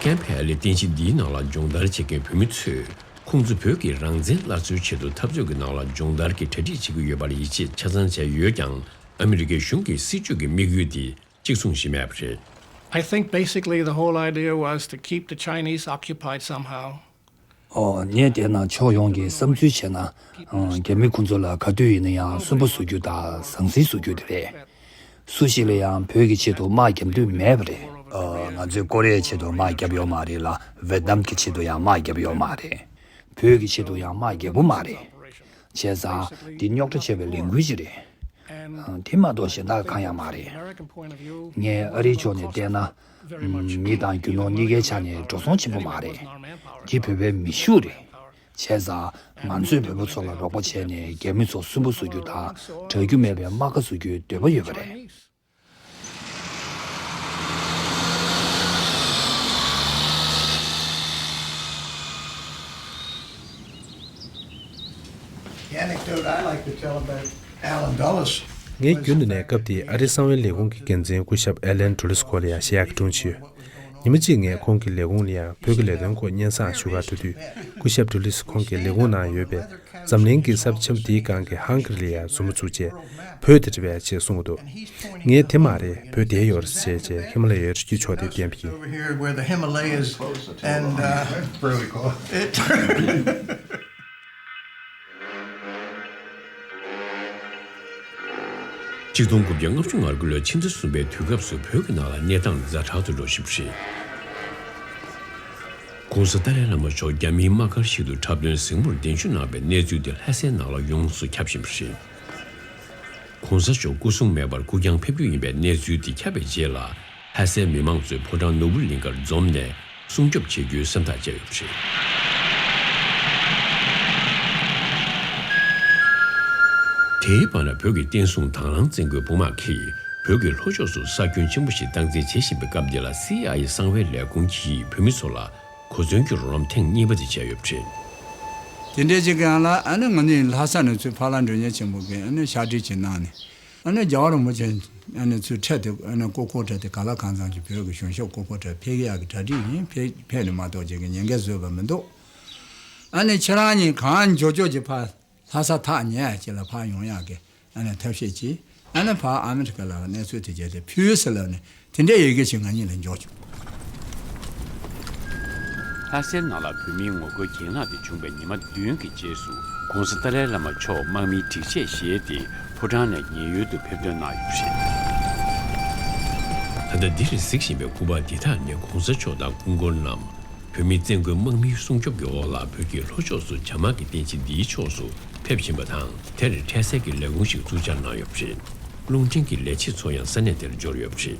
ཀེམ་ཕ་ཨེ་ལི་རྟེན་གཞི་འདིའི་ནང་ལ་སྦྱོང་བརྡར་བྱེད་མཁན་བོད་མི་ཚོས་ཁོང་ཚོ་བོད་ཀྱི་རང་བཙན་སླར་གསོའི་ཆེད་དུ་འཐབ་རྩོད་ཀྱི་ནང་ལ་སྦྱོང་བརྡར་གྱི་གྲ་སྒྲིག་བྱེད་ཀྱི་ཡོད་པར་ཡིད་ཆེས་ཆ་ཚང་བྱས་ཡོད་ཀྱང་། ཨ་མི་རི་ཀའི་གཞུང་གི་སྲིད་བྱུས་ཀྱི་དམིགས་ཡུལ་དེ་གཅིག་མཚུངས་ཤིག་མེད་པ་རེད། I think basically the whole idea was to keep the Chinese occupied somehow. ཨོ། ངས་བལྟས་ན་ཕྱོགས་ཡོངས་ཀྱི་བསམ་ཚུལ་བྱས་ན། ཨང་། རྒྱ་མི་ཁོང་ཚོ་ལ་ག་དུས་ཡིན་ན་ཡང་སུན་པོ་བཟོ་རྒྱུ་དང་ཟང་ཟིང་བཟོ་རྒྱུ་དེ་རེད། སུ་ཞིག་ལ་ཡང་བོད་ཀྱི་ཆེད་དུ་དམག་རྒྱབ་འདོད་མེད་པ་རེད། ཨ། ང་ཚོས་ཀོ་རི་ཡའི་ཆེད་དུ་དམག་རྒྱབ་ཡོད་མ་རེད་ལ། ཝེ་ཏི་ནམ་གྱི་ཆེད་དུ་ཡང་དམག་རྒྱབ་ཡོད་མ་རེད། བོད་ཀྱི་ཆེད་དུ་ཡང་དམག་རྒྱབ་པོ་མ་རེད། བྱས་ཙང་འདི་རྙོག་དྲ་ཆེ་བའི་ལས་འགུལ་ཞིག་རེད། དེ་མ་གཏོགས་གཞན་དག་གང་ཡང་མ་རེད། ངས་ཨ་རིའི་ཕྱོགས་ནས་བལྟས་ན། མི་དང་རྒྱུ་ནོར་གཉིས་ཀའི་ཆ་ནས་འགྲོ་སོང་ཆེན་པོ་མ་རེད། འདི་བོད་པའི་མི་ཤུགས་རེད། བྱས་ཙང་ང་ཚོས་བོད་པ་ཚོ་ལ་རོགས་པ་བྱས་ནས་རྒྱ་མི་ཚོ་སུན་པོ་བཟོ་རྒྱུ་དང་དྲག་རྒྱུ་མེད་པའི་རྨ་ཁ་བཟོ་རྒྱུའི་འདོད་པ་ཡོད་པ་རེད། The anecdote I like to tell about Alan Dulles. ངས་རྒྱུན་དུ་ནས་སྐབས་དེའི་ཨ་རིའི་གསང་བའི་ལས་ཁུངས་ཀྱི་འགན་འཛིན་སྐུ་ཞབས་ཨེ་ལན་ཌུ་ལི་སི་སྐོར་ལ་ཡང་བཤད་ཡག་གི་སྒྲུང་ཅིག་ཡོད། ཉི་མ་གཅིག་ངས་ཁོང་གི་ལས་ཁུངས་ལ་ཡང་བོད་ཀྱི་ལས་དོན་སྐོར་སྙན་སེང་ཞུ་གར་འགྲོ་དུས། སྐུ་ཞབས་ཌུ་ལི་སི་ཁོང་གི་ལས་ཁུངས་ནང་ཡོད་པའི་འཛམ་གླིང་གི་གསར་པ་ཆེན་པོ་དེའི་སྒང་གི་ཧང་གྷ་རི་ལ་ཡང་མཛུབ་མོ་བཙུགས་རྗེས། བོད་དེ་འདྲ་བས་ཅེས་གསུངས་འདུག་ངས་དེ་མ་རེད། བོད་དེར་ཡོད་རེད་ཟེར་བྱས་ཧི་མ་ལ་ཡའི་རི་རྒྱུད་ཕྱོགས་དེར་བསྟན་པ་ཡིན། Over here where the Himalayas and, uh, It's really cool. གཅིག་སྟོང་དགུ་བརྒྱ་ལྔ་བཅུ་ང་དགུ་ལོའི་ཕྱི་ཟླ་གསུམ་པའི་དུས་སྐབས་སུ་བོད་ཀྱི་ནང་ལ་གནས་སྟངས་ཛ་དྲག་ཏུ་འགྲོ་བཞིན་པ་རེད། ༸གོང་ས་ཏཱ་ལའི་བླ་མ་མཆོག་རྒྱ་མིའི་དམག་སྒར་ཞིག་ཏུ་འཁྲབ་སྟོན་གཟིགས་མོར་གདན་ཞུ་གནང་བའི་གནས་ཚུལ་དེ་ལྷ་སའི་ནང་ལ་ཡོངས་སུ་ཁྱབ་བཞིན་པ་རེད། ༸གོང་ས་མཆོག་སྐུ་སྲུང་མེད་པར་སྐུ་རྐྱང་ཕེབས་རྒྱུ་ཡིན་པའི་གནས་ཚུལ་དེ་ཁྱབ་པའི་རྗེས་ལ། ལྷ་སའི་མི་མང་ཚོས་ཕོ་བྲང་ནོར་བུ་གླིང་ཁར་འཛོམས་ནས་སྲུང་སྐྱོབ་བྱེད་རྒྱུའི་སེམས་ཐག་བཅད་ཡོད་པ་རེད། དེའི་བར་ན་བོད་ཀྱི་བསྟན་སྲུང་དྭང་བླངས་བཙན་རྒོལ་དཔུང་དམག་གིས་བོད་ཀྱི་ལྷོ་ཕྱོགས་སུ་ས་ཁྱོན་ཆེན་པོ་ཞིག་སྟངས་འཛིན་བྱེད་བཞིན་པའི་སྐབས་འདི་ལ། སི་ཨའི་ཨེ་གསང་བའི་ལས་ཁུངས་ཀྱིས་བོད་མི་ཚོ་ལ་གོ་མཚོན་གྱི་རོགས་རམ་ཐེངས་གཉིས་པ་དེ་བྱས་ཡོད་པ་རེད། དེ་འདྲའི་ཅིག་གི་ཡང་ལ་ཨ་ནི་ང་ནི་ལྷ་ས་ནས་ཚུར་ཕ་ལ་འགྲོ་མཁན་ཆེན་པོ་གིས་ཨ་ནི་ཕྱག་བྲིས་ཅིག་གནང་ནས། ཨ་ནི་རྒྱལ་བ་རིན་པོ་ཆེ་ཨ་ནི་ཚུར་འཕྲད་དེ། ཨ་ནི་སྐུ་འཁོར་འཕྲད་དེ། ག་ལ་གང་འཚམ་གྱི་བོད་ཀྱི་གཞུང་ཞབས་སྐུ་འཁོར་འཕྲད་ཕེབས་ཀྱི་ཡག་གི་གྲ་སྒྲིག་ཡིན། ཕེབས་ཕེབས་ནས་མ་གཏོགས་ཅིག་གི་ཉེན་ཁ་བཟོས་པ་མི་འདུག་ཨ་ནི་ཁྱེད་རང་གཉིས་གང་མགྱོགས་མགྱོགས་ཀྱི་ཕར་ལྷ་ས་ཐག་ཉེ་ཡ་ཅིག་ལ་ཕར་ཡོང་ཡག་གི་ཨ་ནི་ཐབས་ཤེས་ཀྱིས། ཨ་ནི་ཕར་ཨ་མི་རི་ཀ་ལ་གནས་ཚུལ་དེ་བརྒྱུད་དེ་ཕུལ་ཟེར་ལབ་ནས་དེ་འདྲའི་ཡི་གེ་ཞིག་ང་གཉིས་ལ་འབྱོར་བྱུང་། ལྷ་སའི་ནང་ལ་བོད་མིའི་ངོ་རྒོལ་གྱེན་ལངས་དེ་བྱུང་བའི་ཉི་མ་བདུན་གྱི་རྗེས་སུ། ༸གོང་ས་ཏཱ་ལའི་བླ་མ་མཆོག་དམག་མིའི་སྒྲིག་ཆས་བཞེས་ཏེ་ཕོ་བྲང་ནས་ཉེན་གཡོལ་དུ་ཕེབས་ཐོན་གནང་ཡོད་པ་རེད། ད་ལྟ་འདིར་གཟིགས་བཞིན་པའི་སྐུ་པར་འདི་དག་ནི་༸གོང་ས་མཆོག་དང་སྐུ་འཁོར་རྣམས་བོད་མིའི་བཙན་རྒོལ་དམག་མིའི་སྲུང་སྐྱོབ་ཀྱི་འོག་ལ་བོད་ཀྱི་ལྷོ་ཕྱོགས་སུ་བྱ་དམག་གི་རྟེན་གཞི་འདིའི་ཕྱོགས་སུ་ཕེབས་བཞིན་པ་དང་། དེར་འཕྲལ་སེལ་གྱི་ལས་ཁུངས་ཤིག་བཙུགས་འཆར་གནང་ཡོད་པ་རེད། རླུང་འཕྲིན་གྱི་ལས་བྱེད་ཚོ་ཡང་ས་གནས་དེར་འབྱོར་ཡོད་པ་རེད།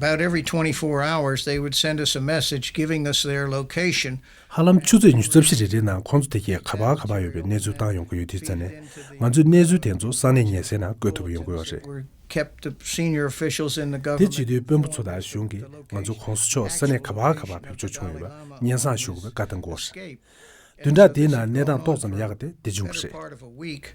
About every twenty-four hours, they would send us a message giving us their location. ཧ་ལམ་ཆུ་ཚོད་ཉི་ཤུ་རྩ་བཞི་རེ་རེའི་ནང་ཁོང་ཚོ་དེ་གས་ག་པར་ག་པར་ཡོད་པའི་གནས་ཚུལ་བཏང་ཡོང་གི་ཡོད་དུས་ཙམ་ནས། ང་ཚོས་གནས་ཚུལ་དེ་ཚོ་ས་གནས་ཉེན་སེལ་ནང་བཀོད་ཐུབ་ཡོང་གི་ཡོད་རེད། Kept the senior officials in the government. དེ་བྱེད་དུས་དཔོན་པོ་ཚོ་དང་གཞུང་གིས་ང་ཚོ་༸གོང་ས་མཆོག་ས་གནས་ག་པར་ག་པར་ཕེབས་འབྱོར་བྱུང་ཡོད་པ་སྙན་སེང་ཞུ་དགོས་པའི་བཀའ་བཏང་གི་ཡོད་རེད། བདུན་ཕྲག་དེའི་ནང་གནས་སྟངས་ཏོག་ཙམ་ཡག་ག་དེ་འདི་བྱུང་བ་རེད། Part of a week.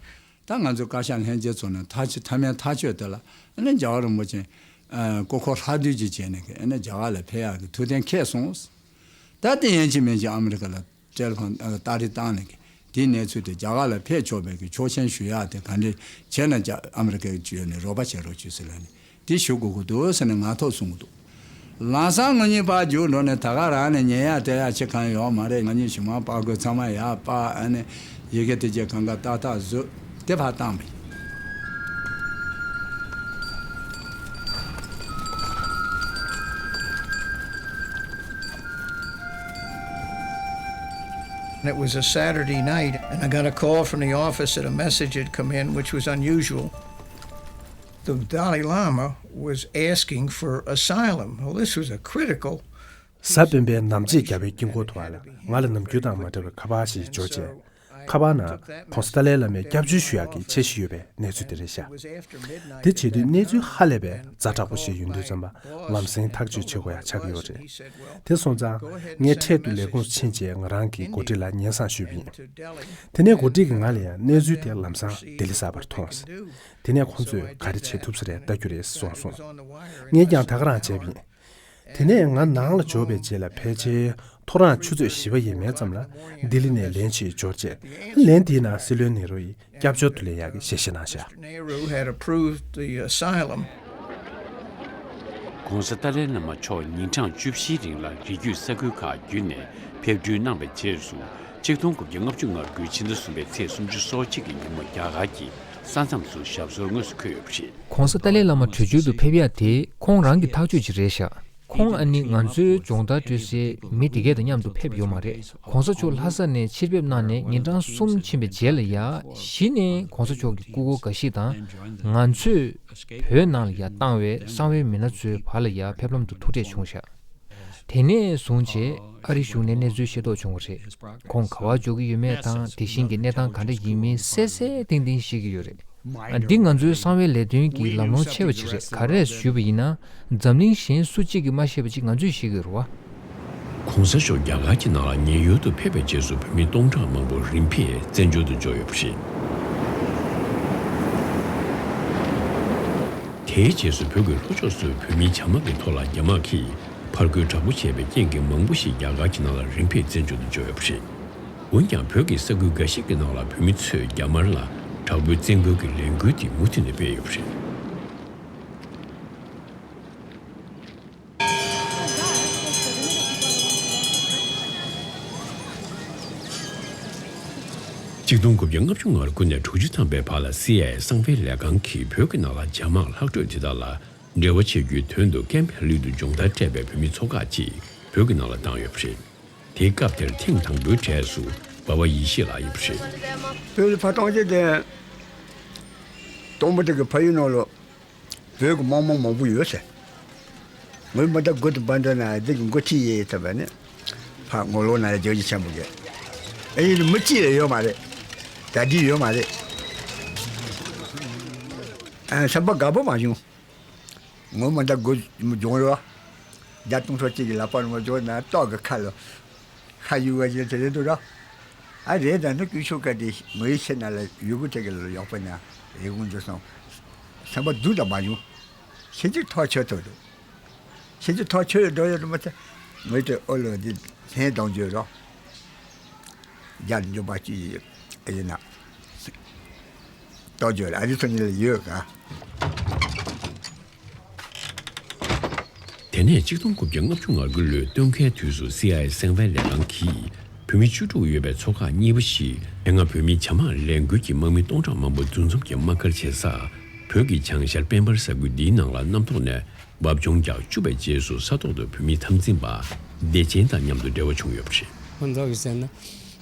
ད་ང་ཚོ་བཀའ་ཤག་ལྷན་རྒྱས་ཚོ་ནས་ཐག་ཆོད་མཐའ་མའི་ཐག་ཆོད་དེ་ལ་ཨ་ནི་རྒྱལ་བ་རིན་པོ་ཆེ་ཨ་སྐུ་འཁོར་ལྷག་བསྡུས་ཅིག་བྱས་ནས་ཨ་ནི་རྒྱ་གར་ལ་ཕེབས་ཡག་གི་ཐུགས་གཏན་འཁེལ་སོང་། ད་དེ་ཡན་ཆད་མན་ཆད་ཨ་མི་རི་ཀ་ལ་ཊེ་ལི་ཕོན་ཨ་སྟ་རེ་བཏང་ནས་དེའི་གནས་ཚུལ་དེ་རྒྱ་གར་ལ་ཕེབས་ཆོག་པའི་གི་ཆོག་མཆན་ཞུ་ཡག་དེ་ག་འདྲ་བྱས་ན་རྒྱ་ཨ་མི་རི་ཀའི་བརྒྱུད་ནས་རོགས་པ་བྱེད་རོགས་བྱོས་ཟེར་ལབ་ནས། དེ་ཞུ་དགོས་ཀྱི་འདུག་ཟེར་ནས་ངག་ཐོག་གསུང་གི་འདུག་ལམ་སང་ང་གཉིས་ཕར་རྒྱུགས་འགྲོ་ནས་ད་ག་རང་ནས་ཉན་ཡག་སྤྲད་ཡག་ཅི་གང་ཡོད་མ་རེད། ང་གཉིས་ཞུ་མང་པགས་ཀོས་ཚང་མ་ཡར་སྤར། ཨ་ནི་ཡི་གེ་དེ་གྱད་གང་ག་ཏག་ཏག་བཟོས་དེ་ཕར་བཏང་པ་ཡིན། It was a Saturday night, and I got a call from the office that a message had come in, which was unusual. The Dalai Lama was asking for asylum. Well, this was a critical གཟའ་སྤེན་པའི་ནམ་ཕྱེད་རྒྱབ་པའི་དཀྱིལ་འཁོར་དུ་བ་ལ་ང་ལ་ནམ་རྒྱུན་དང་མ་འདྲ་བའི་ཁ་པར་ཞིག་འབྱོར་བྱས། ཁ་པར་ནང་གོང་ས་ཏཱ་ལའི་བླ་མས་སྐྱབས་བཅོལ་ཞུ་ཡག་གི་འཆར་གཞི་ཡོད་པའི་གནས་ཚུལ་དེ་རེད་ཤག་དེ་བྱེད་དུས་གནས་ཚུལ་ཧ་ལས་པའི་ཛ་དྲག་པོ་ཞིག་ཡོང་དུས་ཙམ་པ་ལམ་སེང་ཐག་གཅོད་བྱེད་དགོས་ཡག་ཆགས་ཀྱི་ཡོད་རེད། དེ་སོང་ཙང་ངས་འཕྲལ་དུ་ལས་ཁུངས་ཕྱིན་རྗེས་ང་རང་གི་འགོ་ཁྲིད་ལ་སྙན་སེང་ཞུས་པ་ཡིན། དེ་ནས་འགོ་ཁྲིད་ཀྱིས་ང་ལ་ཡང་གནས་ཚུལ་དེ་ལམ་སང་ལྡི་ལི་གསར་པར་ཐོངས། དེ་ནས་ཁོང་ཚོས་ག་རེ་བྱེད་ཐུབ་ས་རེད་ལྟ་རྒྱུ་རེད་གསུངས་སོང་། ངས་ཀྱང་ད་ག་རང་བྱས་པ་ཡིན། དེ་ནས་ང་ནང་ལ་འབྱོར་བའི་རྗེས་ལ་ཕལ་ཆེར་ཐོ་རངས་ཆུ་ཚོད་བཞི་པ་ཡས་མས་ཙམ་ལ་ལྡི་ལི་ནས་ལན་ཞིག་འབྱོར་རྗེས། ལན་དེའི་ནང་སྲིད་བློན་ནེ་རུ་ཡིས་སྐྱབས་བཅོལ་དུ་ལེན་ཡག་གི་ཞལ་བཞེས་གནང་ཤག Nehru had approved the asylum. ༧གོང་ས་ཏཱ་ལའི་བླ་མ་མཆོག་ཉིན་གྲངས་བཅུ་བཞིའི་རིང་ལ་རི་རྒྱུད་ས་ཁུལ་ཁག་བརྒྱུད་ནས་ཕེབས་འཁྲུལ་གནང་བའི་རྗེས་སུ། ཆིག་སྟོང་དགུ་བརྒྱ་ལྔ་བཅུ་ང་དགུའི་ཕྱི་ཟླ་གསུམ་པའི་ཚེས་སུམ་ཅུ་སོ་གཅིག་གི་ཉིན་མོ་རྒྱ་གར་གྱི་ས་མཚམས་སུ་ཞབས་སོར་དངོས་སུ་འཁོད་ཡོད་པ་རེད། ༧གོང་ས་ཏཱ་ལའི་བླ་མ་བྲོས་བྱོལ་དུ་ཕེབས་ཡག་དེ་ཁོང་རང་གི་ཐག་གཅོད་ཅིག་རེད་ཤག་ཁོང་ཨ་ནི་ང་ཚོའི་སྦྱོང་བརྡར་སྤྲོད་སའི་མི་དེ་གས་དང་མཉམ་དུ་ཕེབས་ཡོད་མ་རེད། ༧གོང་ས་མཆོག་ལྷ་ས་ནས་ཕྱིར་ཕེབས་གནང་ནས་ཉིན་གྲངས་གསུམ་ཕྱིན་པའི་རྗེས་ལ་ཡ་གཞི་ནས་༧གོང་ས་མཆོག་གི་སྐུ་འཁོར་འགའ་ཞིག་དང་། ང་ཚོས་བོད་ནང་ལ་ཡ་བཏང་བའི་གསང་བའི་མི་སྣ་ཚོའི་བར་ལ་ཡ་ཕེབས་ལམ་དུ་ཐུག་འཕྲད་བྱུང་ཤག་དེ་ནས་བཟུང་བྱས་ཨ་རི་གཞུང་ནས་གནས་ཚུལ་ཤེས་རྟོགས་བྱུང་བ་རེད། ཁོང་ག་པར་འབྱོར་གྱི་ཡོད་མེད་དང་དེ་བཞིན་གྱི་གནས་སྟངས་ག་འདྲ་ཡིན་མིན་གསལ་གསལ་ཏིང་ཏིང་ཤེས་ཀྱི་ཡོད་རེད། འདི་ང་ཚོའི་གསང་བའི་ལས་དོན་གྱི་ལམ་ལྷོང་ཆེ་བ་ཞིག་རེད། ག་རེ་ཞུས་པ་ཡིན་ན། འཛམ་གླིང་གཞན་སུ་གཅིག་གིས་མ་ཤེས་པ་ཅིག་ང་ཚོས་ཤེས་ཀྱི་ཡོད་རེད་བ། ༧གོང་ས་མཆོག་རྒྱ་གར་གྱི་ནང་ལ་ཉེན་གཡོལ་དུ་ཕེབས་པའི་རྗེས་སུ་བོད་མི་སྟོང་ཕྲག་མང་པོ་རིམ་འཕེལ་བཙན་བྱོལ་དུ་འབྱོར་ཡོད་པ་རེད། དེའི་རྗེས་སུ་བོད་ཀྱི་ལྷོ་ཕྱོགས་སུ་བོད་མིའི་བྱ་དམག་གི་ཐོག་ལ་རྒྱ་དམག་གིས་ཕར་རྒོལ་དྲག་པོ་བྱས་པའི་རྐྱེན་གྱིས་མང་པོ་ཞིག་རྒྱ་གར་གྱི་ནང་ལ་རིམ་འཕེལ་བཙན་བྱོལ་དུ་འབྱོར་ཡོད་པ་རེད། འོན་ཀྱང་བོད་ཀྱི་ས་ཁུལ་འགའ་ཞིག་གི་ནང་ལ་བོད་མི་ཚོས་རྒྱ་དམར་ལ་དྲག་པོའི་བཙན་རྒོལ་གྱི་ལས་འགུལ་དེ་མུ་མཐུད་ནས་སྤེལ་ཡོད་པ་རེད། ཆིག་སྟོང་དགུ་བརྒྱ་ལྔ་བཅུ་ང་དགུ་ནས་དྲུག་ཅུ་ཐམ་པའི་བར་ལ་སི་ཨའི་ཨེ་གསང་བའི་ལས་ཁང་གིས་བོད་ཀྱི་ནང་ལ་རྒྱ་དམག་ལྷག་འཕྲོས་དེ་དག་ལ་འབྲེལ་བ་བྱེད་རྒྱུའི་དོན་དུ་ཀེམ་བྷེ་ལི་དུ་སྦྱོང་བརྡར་སྤྲད་པའི་བོད་མི་ཚོ་ཁག་ཅིག་བོད་ཀྱི་ནང་ལ་བཏང་ཡོད་པ་རེད། དེའི་སྐབས་དེར་ཐེངས་དང་པོའི་གྲས་སུ་འབའ་བ་ཡེ་ཤེས་ལགས་ཡིན་པ་རེད། བོད་ལ་ཕར་གཏོང་བྱས་ཏེ། དང་པོ་དེ་གི་ཕ་ཡུལ་ནང་ལ་བོད་ཀྱི་དམག་དམངས་མང་པོ་ཡོད་ཟེར། ངོས་མ་ད་དགུ་དང་པ་འདྲ་ན་འདི་གི་འགོ་ཁྲིད་ཡེ་ཐུབ་པ་ནི། ཕ་ངོ་ལོག་ན་ལ་རྒྱལ་གྱི་ཆེན་པོ་གི། ཨེ་ཡིན་མི་གཅིག་ཡང་ཡོད་མ་རེད། གྲ་སྒྲིག་ཡོད་མ་རེད། ཨ་བསམ་པ་དགའ་པོ་མ་བྱུང་། ངོ་མ་ད་དགུ་སྦྱོང་རོགས། རྒྱ་སྟོང་ཕྲག་གཅིག་གི་ལག་པ་ནས་མ་སྦྱོང་ན་ཏོག་གི་ཁ་ལོ། ཁ་ཡུ་བ་ཅན་དེ་རེད་འདུག་ར། ཨ་རེད་ད་ནི་ཀུ་ཤོ་ཀ་དེ་ངོ་ཡི་ཆེ་ན་ལ་ཡུ་གུ་དེ་གི་ལ་ཡོག་པ་ན་རེ་གུང་འདུག་སོང་། བསམ་པ་སྡུག་དང་མ་བྱུང་། ཕྱིན་ཅི་ཐག་ཆོད་ཐུབ་འདུག་ཕྱིན་ཅི་ཐག་ཆོད་འགྲོ་ཡོད་དུ་མ་ཚད། ངོས་དེ་ཨོ་ལོ་འདི་ལྷན་གཏོང་རྒྱུ་རོགས། རྒྱ་འཇོག་པ་ཅི་ཡིན་ན། གཏོང་རྒྱུ་ར་ཨ་རི་ཚོ་གཉིས་ལ་ཡོད་ག་དེ་ནས་ཆིག་སྟོང་དགུ་བརྒྱ་ལྔ་བཅུ་ང་དགུ་ལོའི་སྟོན་ཁའི་དུས་སུ་སི་ཨའི་ཨེ་གསང་བའི་ལས་ཁང་གིས་བོད་མི་བཅུ་དྲུག་ཡོད་པའི་ཚོ་ཁག་གཉིས་པ་ཞིག་དེ་སྔ་བོད་མིའི་བྱ་དམག་ལས་འགུལ་གྱི་དམག་མི་སྟོང་ཕྲག་མང་པོ་འདུ་འཛོམས་ཀྱི་དམག་སྒར་བྱེད་ས། བོད་ཀྱི་བྱང་ཤར་དཔལ་འབར་ས་ཁུལ་འདིའི་ནང་ལ་གནམ་ཐོག་ནས་འབབ་ཆུང་རྒྱག་བཅུག་པའི་རྗེས་སུ་ས་ཐོག་ཏུ་བོད་མིའི་འཐབ་འཛིང་པ་བདེ་ཆེན་དང་མཉམ་དུ་འབྲེལ་བ་བྱུང་ཡོད་པ་རེད། ཁོང་ཚོ་གིས་ཟེར་ན།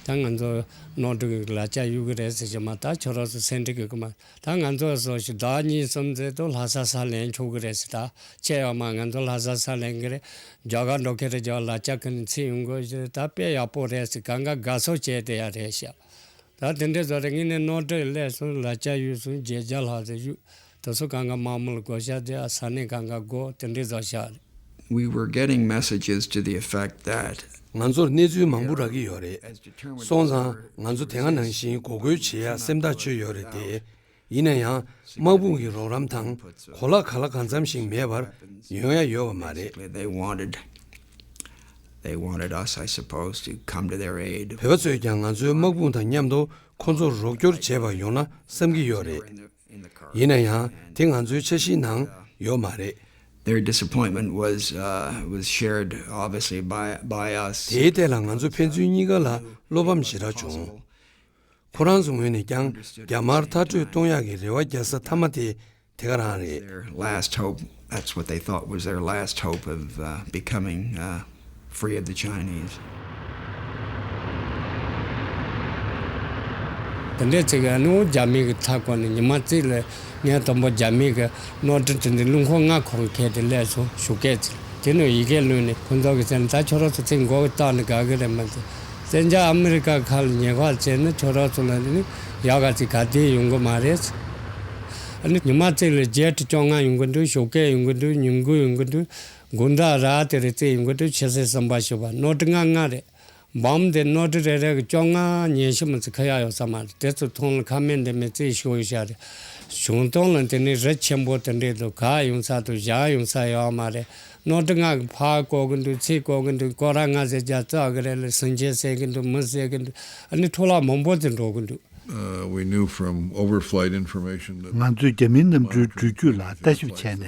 ད་ང་ཚོ་ནོར་འཁྲུལ་གྱི་ལག་ཆ་གཡུག་གི་རེད་ཟེར་གྱི་མ། ད་ཁྱོད་རང་ཚོ་སེམས་ཁྲལ་གྱི་གི་མ། ད་ང་ཚོ་སོ་ཞིག་ཟླ་གཉིས་གསུམ་ཙམ་དུ་ལྷ་ས་ས་ལེན་ཆོག་གི་རེད་ཟེར། ད་ཆད་ཡོད་མ། ང་ཚོ་ལྷ་ས་ས་ལེན་གི་རེད། རྒྱ་གར་འགྲོ་གི་རེད། རྒྱ་ལག་ཆ་ཁྱོན་ནས་ཚིག་ཡོང་གི་ཞེས། ད་དཔེ་ཡག་པོ་རེད་ཟེར། གང་ག་དགའ་ཚོར་བྱས་ཏེ་ཡ་རེད་ཤག་ད་དེ་འདྲའི་བཟོ་རེད། ངས་ནས་ནོར་འཁྲུལ་སླེབས་སོང་། ལག་ཆ་གཡུག་སོང་། བརྒྱད་བརྒྱ་ལྷག་ཙམ་གཡུག་དེ་ཚོ་གང་ག་དམག་མི་ལ་བགོ་བཤའ་དེ་ས་གནས་གང་ག་བགོ་དེ་འདྲའི་བཟོ་བཞག་རེད། We were getting messages to the effect that ང་ཚོར་གནས་ཚུལ་མང་པོ་རག་གི་ཡོད་རེད། སོང་ཙང་ང་ཚོ་དེ་སྔ་ནང་བཞིན་འགོག་རྒོལ་བྱེད་ཡ་སེམས་ཐག་ཆོད་ཡོད་རེད་དེ། ཡིན་ན་ཡང་དམག་དཔུང་གི་རོགས་རམ་དང་གོ་ལག་ག་ལ་གང་འཚམ་ཞིག་མེད་པར་ཡོང་ཡ་ཡོད་པ་མ་རེད། They wanted, they wanted us, I suppose, to come to their aid. བོད་པ་ཚོས་ཀྱང་ང་ཚོའི་དམག་དཔུང་དང་མཉམ་དུ་ཁོ་ཚོར་རོགས་སྐྱོར་བྱེད་པར་ཡོང་ན་བསམ་གྱི་ཡོད་རེད། ཡིན་ན་ཡང་དེ་ང་ཚོའི་འཆར་གཞིའི་ནང་ཡོད་མ་རེད། Their disappointment was, uh, was shared, obviously, by, by us. དེའི་ཐད་ལ་ང་ཚོ་ཕན་ཚུན་གཉིས་ཀ་ལ་བློ་ཕམ་ཞེ་དྲག་བྱུང་། ཁོ་རང་ཚོའི་ངོས་ནས་ཀྱང་རྒྱ་དམར་མཐར་སྐྲོད་གཏོང་ཡག་གི་རེ་བ་རྒྱག་ས་མཐའ་མ་དེ་དེ་ག་རང་རེད། Their last hope, that's what they thought was their last hope of, uh, becoming, uh, free of the Chinese. དེ་འདྲའི་ཚིག་ཨ་ནུ་རྒྱ་མི་གི་མཐའ་བསྐོར་ནས་ཉི་མ་གཅིག་ལ་ངས་དང་པོ་རྒྱ་མི་གི་ནོར་འཁྲུལ་དེ་འདྲའི་རླུང་འཁོར་ལྔ་འཁོར་གི་ཁྱེར་ཏེ་སླེབས་སོང་། ཞོགས་ཀས་ཚེ་དེ་ནས་ཡི་གེ་བླུགས་ནས་ཁོང་ཚོ་གི་ཟེར་ན། ད་ཁྱོད་རང་ཚོ་ཚིག་མགོ་གི་བཏགས་ནས་དགའ་གི་རེད་མ་ཚད། བཙན་རྒྱལ་ཨ་མི་རི་ཀ་ཁ་ལ་ཉེས་པ་བྱས་ན་ཁྱོད་རང་ཚོ་ལ་ནི་ཡག་ག་ཅིག་ག་དེ་ཡོང་གི་མ་རེད། ཨ་ནི་ཉི་མ་གཅིག་ལ་ཇེཊ་བཅོ་ལྔ་ཡོང་གི་འདུག་ཞོགས་ཀས་ཡོང་གི་འདུག་ཉིན་གུང་ཡོང་གི་འདུག་དགོང་དག་ར་དེ་རེ་རྩེ་ཡོང་གི་འདུག་ཆུ་ཚོད་གསུམ་པ་བཞི་པ་ནོར་ལྔ་ལྔ་རེད། འབམ་དེ་ནོར་བྲི་རེ་རེ་གི་བཅོ་ལྔ་ཉི་ཤུ་མི་ཚེ་ཁ་ཡག་ཡོད་ས་མ་རེད། དེ་ཚོ་ཐོང་ལ་ཁ་མེད་འདི་མེད་རྩིས་ཤོར་ཡོད་ཤག་རེད། བྱུང་སྟོང་ལ་དེ་ནི་རི་ཆེན་པོ་དེ་འདྲས་འདུག་ག་ཡོང་ས་འདུག་བཞག་ཡོང་ས་ཡོད་མ་རེད། ནོར་བྲི་ང་གི་ཕ་གོ་གི་འདུག་ཚེ་གོ་གི་འདུག་སྐོར་ར་ང་ཟེར་རྒྱ་རྩ་གི་རེད་ལ་སེང་ཆེན་ཟེར་གི་འདུག་མི་ཟེར་གི་འདུག་ཨ་ནི་འཕྲོ་བརླག་མང་པོ་ཅིག་འགྲོ་གི་འདུག Uh, we knew from overflight information that ང་ཚོས་རྒྱ་མིའི་གནམ་གྲུའི་འགྲུལ་བརྒྱུད་ལ་ལྟ་ཞིབ་བྱས་ནས།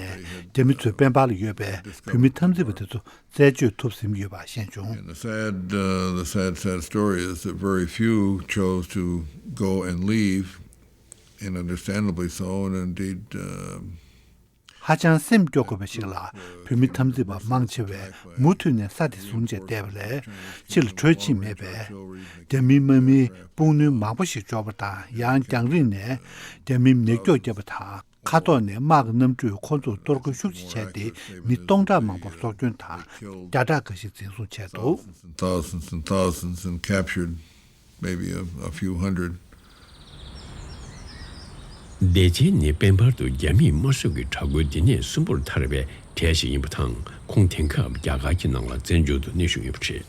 རྒྱ་མི་ཚོས་དཔལ་འབར་ལ་ཡོད་པའི་བོད་མི་འཐབ་འཛིང་པ་དེ་ཚོ་རྩད་གཅོད་ཐུབ་ཟིན་ཡོད་པ་ཤེས་བྱུང་། And the sad, uh, the sad, sad story is that very few chose to go and leave, and understandably so, and indeed, uh, ཧ་ཅང་སེམས་སྐྱོ་དགོས་པ་ཞིག་ལ། བོད་མི་འཐབ་འཛིང་པ་མང་ཆེ་བས་མུ་མཐུད་ནས་ས་དེ་བཟུང་བྱས་བསྡད་པ་ལས་ཕྱི་ལ་བྲོས་ཕྱིན་མེད་པས། རྒྱ་མིའི་དམག་མིའི་དཔུང་སྣོན་མང་པོ་ཞིག་འབྱོར་བ་དང་། ཡང་རྒྱང་རིང་ནས་རྒྱ་མིའི་ཉེས་སྐྱོབ་བརྒྱབ་པ་དང་། མཁའ་ཐོག་ནས་དམག་གི་གནམ་གྲུས་ཁོ་ཚོར་གཏོར་རྒོལ་ཤུགས་ཆེ་བྱས་ཏེ། མི་སྟོང་ཕྲག་མང་པོར་སྲོག་སྐྱོན་དང་། བརྒྱ་ཕྲག་འགའ་ཞིག་འཛིན་བཟུང་བྱས་འདུག Thousands and thousands and captured maybe a, a few hundred. བདེ་ཆེན་ནི་དཔལ་འབར་དུ་རྒྱ་མིས་དམར་ཤོག་གི་དྲག་རྒོལ་འདི་ནས་གསོན་པོར་ཐར་བའི་གྲས་ཤིག་ཡིན་པ་དང་། ཁོང་དེང་སྐབས་རྒྱ་གར་གྱི་ནང་ལ་བཙན་བྱོལ་དུ་གནས་བཞུགས་ཡོད་པ་རེད།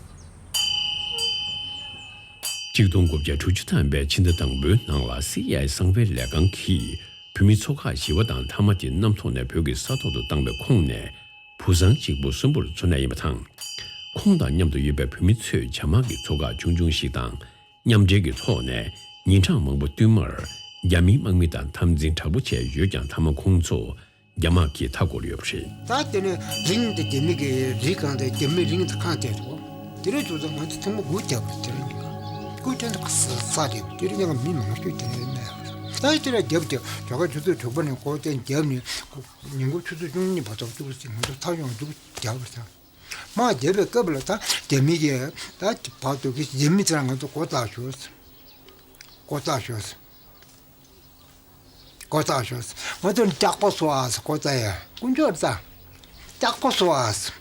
གཅིག་སྟོང་དགུ་བརྒྱ་དྲུག་ཅུ་ཐམ་པའི་ཕྱི་ཟླ་དང་པོའི་ནང་ལ་སི་ཨའི་ཨེ་གསང་བའི་ལས་ཁང་གིས་བོད་མི་ཚོ་ཁག་བཞི་པ་དང་མཐའ་མ་དེ་གནམ་ཐོག་ནས་བོད་ཀྱི་ས་ཐོག་ཏུ་བཏང་བའི་ཁོངས་ནས། བུ་བཟང་གཅིག་པུ་གསོན་པོར་འཚོ་གནས་ཡིན་པ་དང་། ཁོང་དང་མཉམ་དུ་ཡོད་པའི་བོད་མི་ཚོས་བྱ་དམག་གི་ཚོ་ཁག་ཆུང་ཆུང་ཞིག་དང་མཉམ་འབྲེལ་གྱི་ཐོག་ནས། ཉིན་གྲངས་མང་པོ་བསྟུད་མར་རྒྱ་མིའི་དམག་མི་དང་འཐབ་འཛིང་དྲག་པོ་བྱས་ཡོད་ཀྱང་། མཐའ་མ་ཁོང་ཚོ་རྒྱ་དམག་གིས་མཐའ་བསྐོར་ཡོད་པ་རེད། ད་དེ་ནས་རི་དེ་རྒྱ་མི་གི་རི་སྒང་དེ་རྒྱ་མི་རི་དེ་ཁང་དེ་རེད། དེ་རིང་ཆུ་ཚོད་ང་ཚོ་ཐེངས་མ་དགུ་བརྒྱབ་པ་རེད། དེ་རིང་ཉིན་གང་སྐུ་དྲན་དུ་ས་ས་རེད། དེ་རིང་ཉིན་གང་མི་མང་ཤོས་དེ་རེད་མེད། ད་དེ་ལ་རྒྱབ་ཀྱི་ཇོ་ཁ་ཆུ་ཚོད་དྲུག་པ་ནས་སྐོར་གཏན་རྒྱབ་ནས། ཉིན་གུང་ཆུ་ཚོད་བཅུ་གཉིས་བར་དུ་བཅུ་གཅིག་ང་ཚོ་ཐག་ཡོང་འདུག་རྒྱབ་པ་དང་། དམག་རྒྱབ་པའི་སྐབས་ལ་ད་རྒྱ་མི་གིས་ད་བར་དུ་གི་རྒྱ་མི་ཚོ་ང་ཚོ་མགོ་བཏགས་ཞོག་མགོ་བཏགས་ཞོག་མགོ་བཏགས་ཞོག་ང་ཚོ་སྐྱག་པ་བཟོ་ཨ་ཟེར། མགོ་བཏགས་ཡ་དཀོན་མཆོག་རྩ། སྐྱག་པ་བཟོ་ཨ་ཟེར།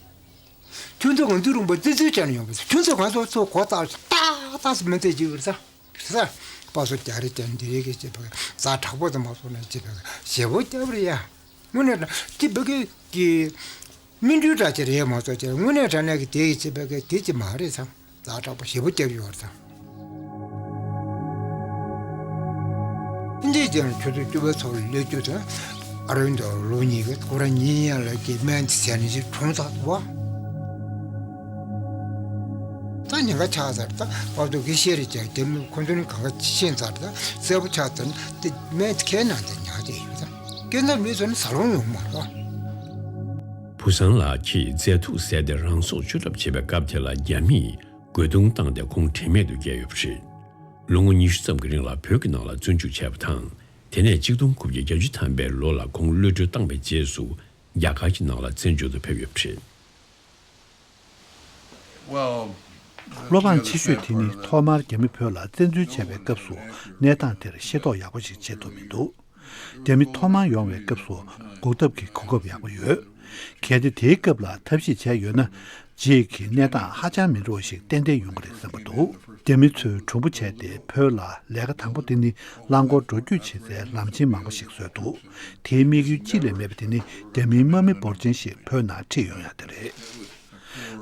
ཁྱོད་ཚོ་ང་ཚོའི་རུང་པ་རྩི་ཚུལ་བྱས་ནས་ཡོང་བ་ཟེར། ཁྱོད་ཚོ་ང་ཚོ་ཚོ་མགོ་བཏགས་ཏག་ཏག་ཟེར་མི་ཚེ་བྱེད་པར་ས། ས། པ་སོ་རྒྱ་རེ་ཅན་འདི་རེ་གི་ཅེས་པ་ཟ་དྲག་པོ་དུ་མ་སོང་ན་ཅེས་པ་ཞེ་བོ་རྒྱབ་རེ་ཡ། དངོས་གནས་དྲང་ཅི་བ་གི་གི་སྨིན་གྲོལ་འདྲ་ཅིག་རེད་མ་གཏོགས་ཅི་དངོས་གནས་དྲང་གནས་ཀྱི་དེ་གི་ཅེས་པ་གི་དེ་ཅི་མ་རེད་ཙང་ཟ་དྲག་པོ་ཞེ་བོ་རྒྱབ་ཡོད་རེད་ཙང་། འདི་ཅན་ཁྱོད་ཚོ་སྐྱོ་བའི་ཚོགས་ལ་སླེབས་རྒྱུ་དང་། ཨ་རོན་དུ་ལོ་གཉིས་ཀྱི་ཁོ་རང་ཉིན་ཡང་ལ་གི་སྨན་ཟས་ནས་ཅིག་གྲོངས་ཚར་འདུག་བ། ད་ཉེན་ཁ་ཆགས་ཚར། ད་བར་དུ་གི་ཤེས་རེ་བྱས་དེ་མི་ཁོ་ཚོ་ནི་གང་ག་ཤེས་ཚར། ད་གསལ་པོ་ཆགས་ཚར་ན་དེ་སྨན་ཁའི་ནང་དེ་ཉར་བསྡད་ཡོད་ད། སྐྱེ་འཚར་མི་ཚོ་ནི་ཟ་ལོང་ཡོང་མ་རེད། བུ་བཟང་ལགས་ཀྱིས་རྫས་དུག་ཟས་ཏེ་རང་སྲོག་བཅོས་གྲབས་བྱས་པའི་སྐབས་དེ་ལ་རྒྱ་མིས་རྒོལ་རྡུང་བཏང་སྟེ་ཁོང་དྲན་མེད་དུ་བསྐྱལ་ཡོད་པ་རེད། ལོ་ངོ་ཉི་ཤུ་ཙམ་གྱི་རིང་ལ་བོད་ཀྱི་ནང་ལ་བཙོན་འཇུག་བྱས་པ་དང་། དེ་ནས་གཅིག་སྟོང་དགུ་བརྒྱ་བརྒྱད་ཅུ་ཐམ་པའི་ལོ་ལ་ཁོང་གློད་གྲོལ་བཏང་བའི་རྗེས་སུ་རྒྱ་གར་གྱི་ནང་ལ་བཙན་བྱོལ་དུ་ཕེབས་ཡོད་པ་རེད། Well, བློ་ཕངས་ཆེ་ཤོས་དེ་ནི་ཐོག་མར་རྒྱ་མི་བོད་ལ་བཙན་འཛུལ་བྱས་པའི་སྐབས་སུ་གནས་སྟངས་དེར་ཤེས་རྟོགས་ཡག་པོ་ཞིག་བྱེད་ཐུབ་མི་འདུག་རྒྱ་མི་ཐོག་མར་ཡོང་བའི་སྐབས་སུ་འགོག་ཐབས་ཀྱི་གོ་སྐབས་ཡག་པོ་ཡོད། གལ་ཏེ་དེའི་སྐབས་ལ་ཐབས་ཤེས་བྱས་ཡོད་ན། རྗེས་ཀྱི་གནས་སྟངས་ཧ་ཅང་མི་འདྲ་བ་ཞིག་ཏན་ཏན་ཡོང་གི་རེད་བསམ་པ་འདུག་རྒྱ་མི་ཚོས་གྲུང་པོ་བྱས་ཏེ་བོད་ལ་ལས་ཀ་དང་པོ་དེ་ནི་རླངས་འཁོར་འགྲོ་སྐྱོད་བྱེད་སའི་ལམ་ཆེན་མང་པོ་ཞིག་བཟོས་འདུག་དེའི་དམིགས་ཡུལ་གཅིག་ལས་མེད་པ་དེ་ནི་རྒྱ་མིའི་དམག་མི་འབོར་ཆེན་ཞིག་བོད་ནང་ཁྲིད་ཡོང་ཡ་དེ་རེད།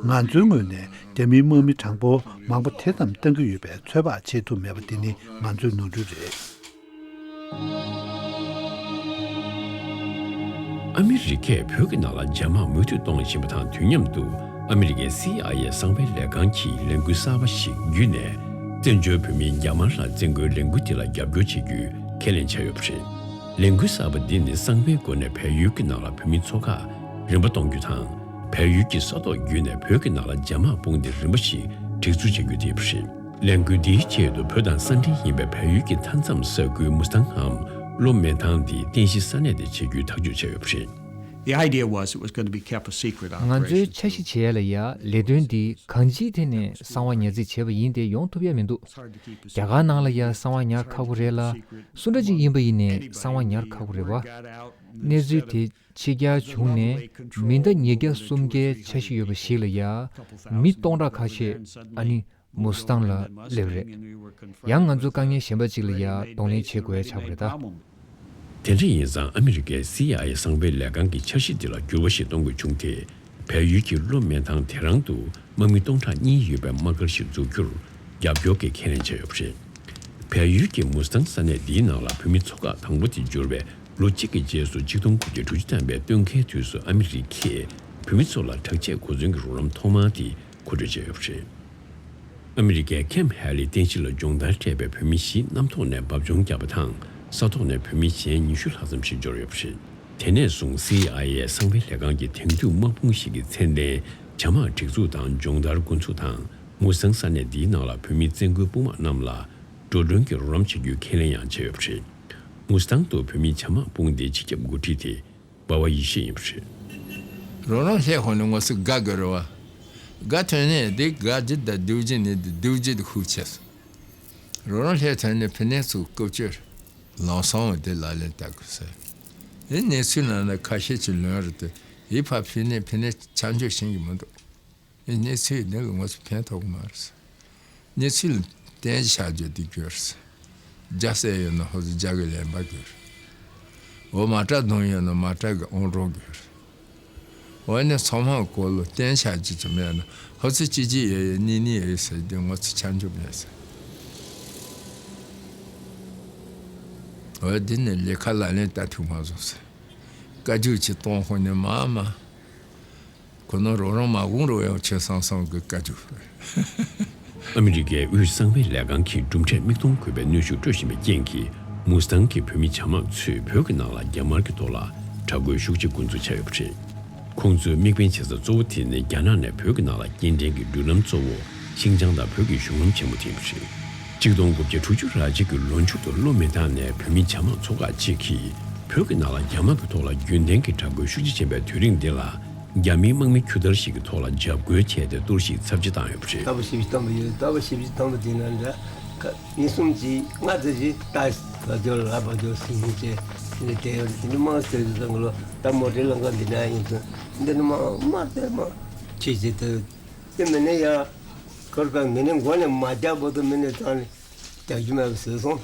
ང་ཚོའི་ངོས་ནས་རྒྱ་མིའི་དམག་མི་གྲངས་འབོར་མང་པོ་དེ་ཙམ་གཏང་གི་ཡོད་པའི་ཚོད་དཔག་བྱེད་ཐུབ་མེད་པ་དེ་ནི་ང་ཚོའི་ནོར་འཁྲུལ་རེད། ཨ་མི་རི་ཀས་བོད་ཀྱི་ནང་ལ་རྒྱ་དམག་མུ་མཐུད་གཏོང་བཞིན་པ་དང་། དུས་མཉམ་དུ་ཨ་མི་རི་ཀའི་སི་ཨའི་ཨེ་གསང་བའི་ལས་ཁང་གིས་ལས་འགུལ་གསར་པ་ཞིག་བརྒྱུད་ནས། བཙན་བྱོལ་བོད་མིའི་རྒྱ་དམར་ལ་བཙན་རྒོལ་ལས་འགུལ་དེ་ལ་རྒྱབ་སྐྱོར་བྱེད་རྒྱུའི་ཁས་ལེན་བྱས་ཡོད་པ་རེད། ལས་འགུལ་གསར་པ་འདི་ནི་གསང་བའི་སྒོ་ནས་བལ་ཡུལ་གྱི་ནང་ལ་བོད་མིའི་ཚོ་ཁག་རིམ་པ་གཏོང་རྒྱུ་དང་། བལ་ཡུལ་གྱི་ས་ཐོག་བརྒྱུད་ནས་བོད་ཀྱི་ནང་ལ་རྒྱ་དམག་དཔུང་སྡེ་རིམ་པ་ཞིག་སྒྲིག་འཛུགས་བྱ་རྒྱུ་དེ་ཡིན་པ་རེད། ལས་འགུལ་འདིའི་ཆེད་དུ་བོད་དང་ས་འབྲེལ་ཡིན་པའི་བལ་ཡུལ་གྱི་མཐའ་མཚམས་ས་ཁུལ་མུ་སི་ཐང་ངམ་གློ་སྨོན་ཐང་འདི་རྟེན་གཞི་ས་གནས་དེ་བྱེད་རྒྱུའི་ཐག་གཅོད་བྱས་ཡོད་པ་རེད། The idea was it was going to be kept a secret ང་ཚོའི་operation. འཆར་གཞི་བྱེད་ཡ་ལ་ཡ་ལས་དོན་འདི་གང་ཅིའི་ཐད་ནས་གསང་བ་ཉར་འཛིན་བྱས་པ་ཡིན་ཏེ་ཡོང་ཐུབ་ཡ་མི་འདུག་རྒྱ་གར་ནང་ལ་ཡ་གསང་བ་ཉར་ཁག་པོ་རེད་ལ། སུ་འདྲ་ཅིག་ཡིན་པ་ཡིན་ནའི་གསང་བ་ཉར་ཁག་པོ་རེད་བ། གནས་ཚུལ་དེ་ཕྱི་གྱར་བྱུང་ནས་མི་ཟླ་ཉིས་བརྒྱ་སུམ་བརྒྱའི་འཆར་གཞི་ཡོད་པ་ཞིག་ལ་ཡ། མི་སྟོང་ཕྲག་ཁ་ཤས་ཨ་ནི། མུ་སི་ཐང་ལ་སླེབས་རེད། ཡང་ང་ཚོ་དཀའ་ངལ་གཞན་པ་ཅིག་ལ་ཡ་གདོང་ལེན་བྱེད་དགོས་ཡ་ཆགས་པ་རེད་ད། དེ་འདྲ་ཡིན་ཙང་ཨ་མི་རི་ཀའི་སི་ཨའི་ཨེ་གསང་བའི་ལས་ཁང་གི་འཆར་གཞི་འདི་ལ་འགྱུར་བ་ཞིག་གཏོང་དགོས་བྱུང་སྟེ། བལ་ཡུལ་གྱི་གློ་སྨན་ཐང་དེ་རང་དུ་དམག་མི་སྟོང་ཕྲག་གཉིས་ཡོད་པའི་དམག་སྒར་ཞིག་འཛུགས་རྒྱུར་རྒྱབ་སྐྱོར་གྱི་ཁས་ལེན་བྱས་ཡོད་པ་རེད། བལ་ཡུལ་གྱི་མུ་སི་ཐང་ས་གནས་འདིའི་ནང་ལ་བོད་མི་ཚོ་ཁག་དང་པོ་དེ་འབྱོར་བའི་ལོ་གཅིག་གི་རྗེས་སུ་ཆིག་སྟོང་དགུ་བརྒྱ་དྲུག་ཅུ་ཐམ་པའི་སྟོན་ཁའི་དུས་སུ་ཨ་མི་རི་ཀས་བོད་མི་ཚོ་ལ་དྲག་ཆས་གོ་མཚོན་གྱི་རོགས་རམ་ཐོག་མ་དེ་མཁོ་སྤྲོད་བྱས་ཡོད་པ་རེད། ཨ་མི་རི་ཀའི་ཁེམ་ཧེ་ལི་རྟེན་གཞི་ལ་སྦྱོང་བརྡར་སྤྲད་པའི་བོད་མི་བཞི་གནམ་ཐོག་ནས་འབབ་ལྗོངས་བརྒྱབ་པ་དང་། ས་ཐོག་ནས་བོད་མི་གཞན་ཉི་ཤུ་ལྷག་ཙམ་ཞིག་འབྱོར་ཡོད་པ་རེད། དེ་ནས་བཟུང་སི་ཨའི་ཨེ་གསང་བའི་ལས་ཁང་གིས་དེང་དུས་དམག་དཔུང་ཞིག་གི་མཚན་ལྡན་བྱ་དམག་སྒྲིག་འཛུགས་དང་སྦྱོང་བརྡར་འགོ་འཛུགས་དང་། མུ་སི་ཐང་ས་གནས་འདིའི་ནང་ལ་བོད་མི་བཙན་རྒོལ་དཔུང་དམག་རྣམས་ལ་འགྲོ་གྲོན་གྱི་རོགས་རམ་བྱ་རྒྱུའི་ཁས་ལེན་ཡང་བྱས་ཡོད་པ་རེད། མུ་སི་ཐང་དུ་བོད་མིའི་བྱ་དམག་དཔུང་སྡེའི་སྤྱི་ཁྱབ་འགོ་ཁྲིད་དེ་འབའ་བ་ཡེ་ཤེས་ཡིན་པ་རེད། རོགས་རམ་སླེབས་ཧོ་ནི་ངོ་སུ་དགའ་དགོས་རེད་བ། དགའ་ཐོན་ནས་དེ་དགའ་རྒྱུ་དང་སྡུག་རྒྱུ་ནི་སྡུག་རྒྱུ་དེ་ཤུགས་ཆེ་སོང་། རོགས་རམ་སླེབས་ཐོན་ནས་ཕི་ནས་ཚུར་རྐུབ་ཀྱོར་ལམ་སང་བ་དེ་ལག་ལེན་བསྟར་དགོས་ཟེར། དེ་གནས་ཚུལ་ནང་ན་ཁ་ཤས་ཀྱི་ལོན་རེད་དེ། ཡིད་ཕ་ཕི་ནས་ཕི་ནས་ཆ་འཇོག་ཤེས་ཀྱི་མི་འདུག་གནས་ཚུལ་འདི་ལ་ང་ཚོ་ཕན་ཐོགས་ཀྱི་མ་རེད། གནས་ཚུལ་གཏན་ཆགས་རྒྱུ་འདི་དགོས་རེད། རྒྱ་སེ་ཡོད་ན་ཧོ་ཟི་རྒྱ་གི་ལན་པ་དགོས་རེད། འོ་མ་ཏྲ་གདོང་ཡོད་ན་མ་ཏྲ་གི་ཨོང་གྲོང་དགོས་རེད། འོ་ནས་ཚང་མ་གོ་ལོ་གཏན་ཆགས་རྒྱུ་ཅི་མེད་ན་ཧོ་ཚི་ཅི་ཅི་ཡོད་ཡོད་ནི་ནི་ཡོད་ཟེར་དུས་ང་ཚོ་ཆ་འཇོག་མེད་ཟེར། འོ་འདི་ནས་ལས་ཁ་ལག་ལེན་བསྟར་ཐུབ་མ་སོང་ཟེར། བཀའ་བཀྱོན་ཅིག་གཏོང་ཧོ་ནས་མ་མ། ཁོ་ན་རོགས་རམ་མ་དགོངས་རོགས་ཡང་ཆེ་སང་སང་གི་བཀའ་བཀྱོན། ཨ་མི་རི་ཀའི་དབུས་གསང་བའི་ལས་ཁང་གིས་གྲུབ་འབྲས་མིག་མཐོང་དགོས་པའི་གནོན་ཤུགས་སྤྲོད་བཞིན་པའི་རྐྱེན་གྱིས། མུ་སི་ཐང་གི་བོད་མི་བྱ་དམག་ཚོས་བོད་ཀྱི་ནང་ལ་རྒྱ་དམར་གྱི་ཐོག་ལ་དྲག་རྒོལ་ཤུགས་ཆེ་འགོ་འཛུགས་བྱས་ཡོད་པ་རེད། ཁོང་ཚོའི་དམིགས་འབེན་བྱེད་ས་གཙོ་བོ་དེ་ནི་རྒྱ་ནག་ནས་བོད་ཀྱི་ནང་ལ་སྐྱེལ་འདྲེན་གྱི་འགྲུལ་ལམ་གཙོ་བོ་ཤིན་ཅང་དང་བོད་ཀྱི་གཞུང་ལམ་ཆེན་མོ་དེ་ཡིན་པ་རེད། ཆིག་སྟོང་དགུ་བརྒྱ་དྲུག་ཅུ་རེ་གཅིག་གི་ལོ་མཇུག་ཏུ་གློ་སྨོན་ཐང་ནས་བོད་མི་བྱ་དམག་ཚོ་ཁག་ཅིག་གིས་བོད་ཀྱི་ནང་ལ་རྒྱ་དམག་གི་ཐོག་ལ་རྒྱུན་ལྡན་གྱི་དྲག་རྒོལ་ཤུགས་ཆེ་ཕྱིན་པའི་དུས་རིང་འདི་ལ། རྒྱ་མིའི་དམག་མི་ཁྱུ་དར་ཞིག་གི་ཐོག་ལ་འཇབ་རྒོལ་བྱས་ཏེ་གཏོར་བཤིག་ཚབས་ཆེ་བཏང་ཡོད་པ་རེད། ལྟ་བ་ཞིབ་ཞིབ་བཏང་བ་ཡོད། ལྟ་བ་ཞིབ་ཞིབ་བཏང་བ་དེ་ན་འདྲ་ཁ་མི་གསུམ་གྱིས་ང་ཚོ་ཞིག་ལྟ་བ་འདོར་ལ་བ་འདོར་ཟིན་ནས་བྱས་ནས་བསྡད་ཡོད་རེད། དེ་ནི་དམག་ཟེར་དུས་ཙང་གི་ལོ་ད་མོ་ཊའི་ལམ་ཁ་འདི་འདྲ་ཡིན་ཙང་འདི་ནི་དམག་དམག་དེ་དམག་ཆེ་ཆེ་དེ་དེ་མི་ནས་ཡ་ཁོར་ཀ་མི་ནས་མགོ་ནས་མ་རྒྱག་བར་དུ་མི་ནས་ཙང་ནས་རྒྱག་རྒྱུ་མེད་པ་བཟོས་སོང་།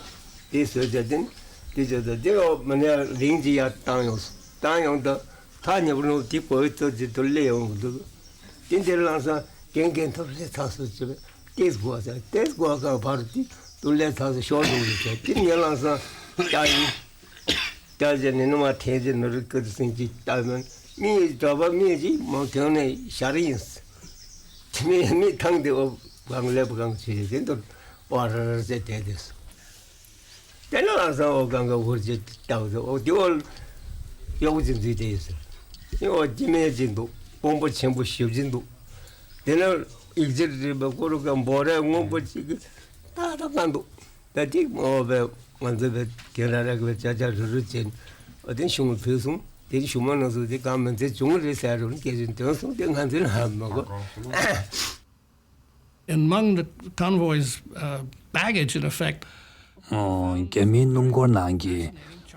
དེ་བཟོས་བྱས་དེ་ནི་དེ་བྱས་ཙང་དེ་ལོ་མི་ནས་རིང་གི་ཡ་བཏང་ཡོང་སོང་། བཏང་ཡོང་དུས། ཐག་ཉེ་པོ་ནོ་དེ་གོ་བའི་ཐོག་ཅིག་ཏུ་སླེབས་ཡོང་གི་འདུག་དེ་འདིར་ལངས་སང་གན་གན་ཐོབ་སླེབས་ཚར་སོང་ཅེས་པས་ཏེས་གོ་བ་ཟེར། ཏེས་གོ་བ་གང་བར་དུ་ཏུ་སླེབས་ཚར་སོང་ཤོར་འདུག་ཟེར། དེ་ངས་ལངས་སང་ལྟ་ཡིན། ལྟ་བྱས་ནས་ནུ་མ་ཐེན་ཅེས་ནུ་རི་ཀི་ཏུ་སིང་ཅིག་ལྟ་མིན་མི་ཡི་གྲྭ་པ་མི་ཅིག་མང་ཐོན་ནས་ཤར་ཡིན། དེ་མི་མི་ཐང་དེ་འོ་གང་སླེབས་གང་བྱས་དེ་འདུག་པ་ར་ར་ཟེར་བསྡད་དེ་སོང་། དེ་ནས་ལམ་སང་འོ་གང་ག་འུར་ཅིག་བཏབ་འདུག་འོ་དེ་འོ་གཡོག་ཅིག་འཛུལ་དེ་ཡིན་ཟེར། དེ་འོ་སྐྱེ་དམན་ཅིག་འདུག་དཔོན་པོ་ཆེན་པོ་ཞེ་པོ་ཅིག་འདུག་དེ་ནས་ཡིག་ཆ་རིག་པའི་སྐོར་ག་འབོ་རའི་དངོས་པོ་ཅིག་གི་ཏག་ཏག་གང་འདུག་ད་ཅིག་འོ་བས་ང་ཚོ་བས་དེ་ར་ར་གི་བས་ཅ་ཅ་རུ་རུ་བྱས་ཨ་དེ་གཞུང་ལ་ཕུལ་སོང་། དེ་གཞུང་མ་ནང་སོ་དེ་གང་མིན་ཚེ་བྱུང་རེད་ཟེར་རུ་སྐད་ཆ་འདོན་སོང་། དེ་ང་ཚོའི་ལ་མ་གོ Among the convoy's uh, baggage, in effect, ཨོ། རྒྱ་མིའི་སྣུམ་འཁོར་ནང་གི་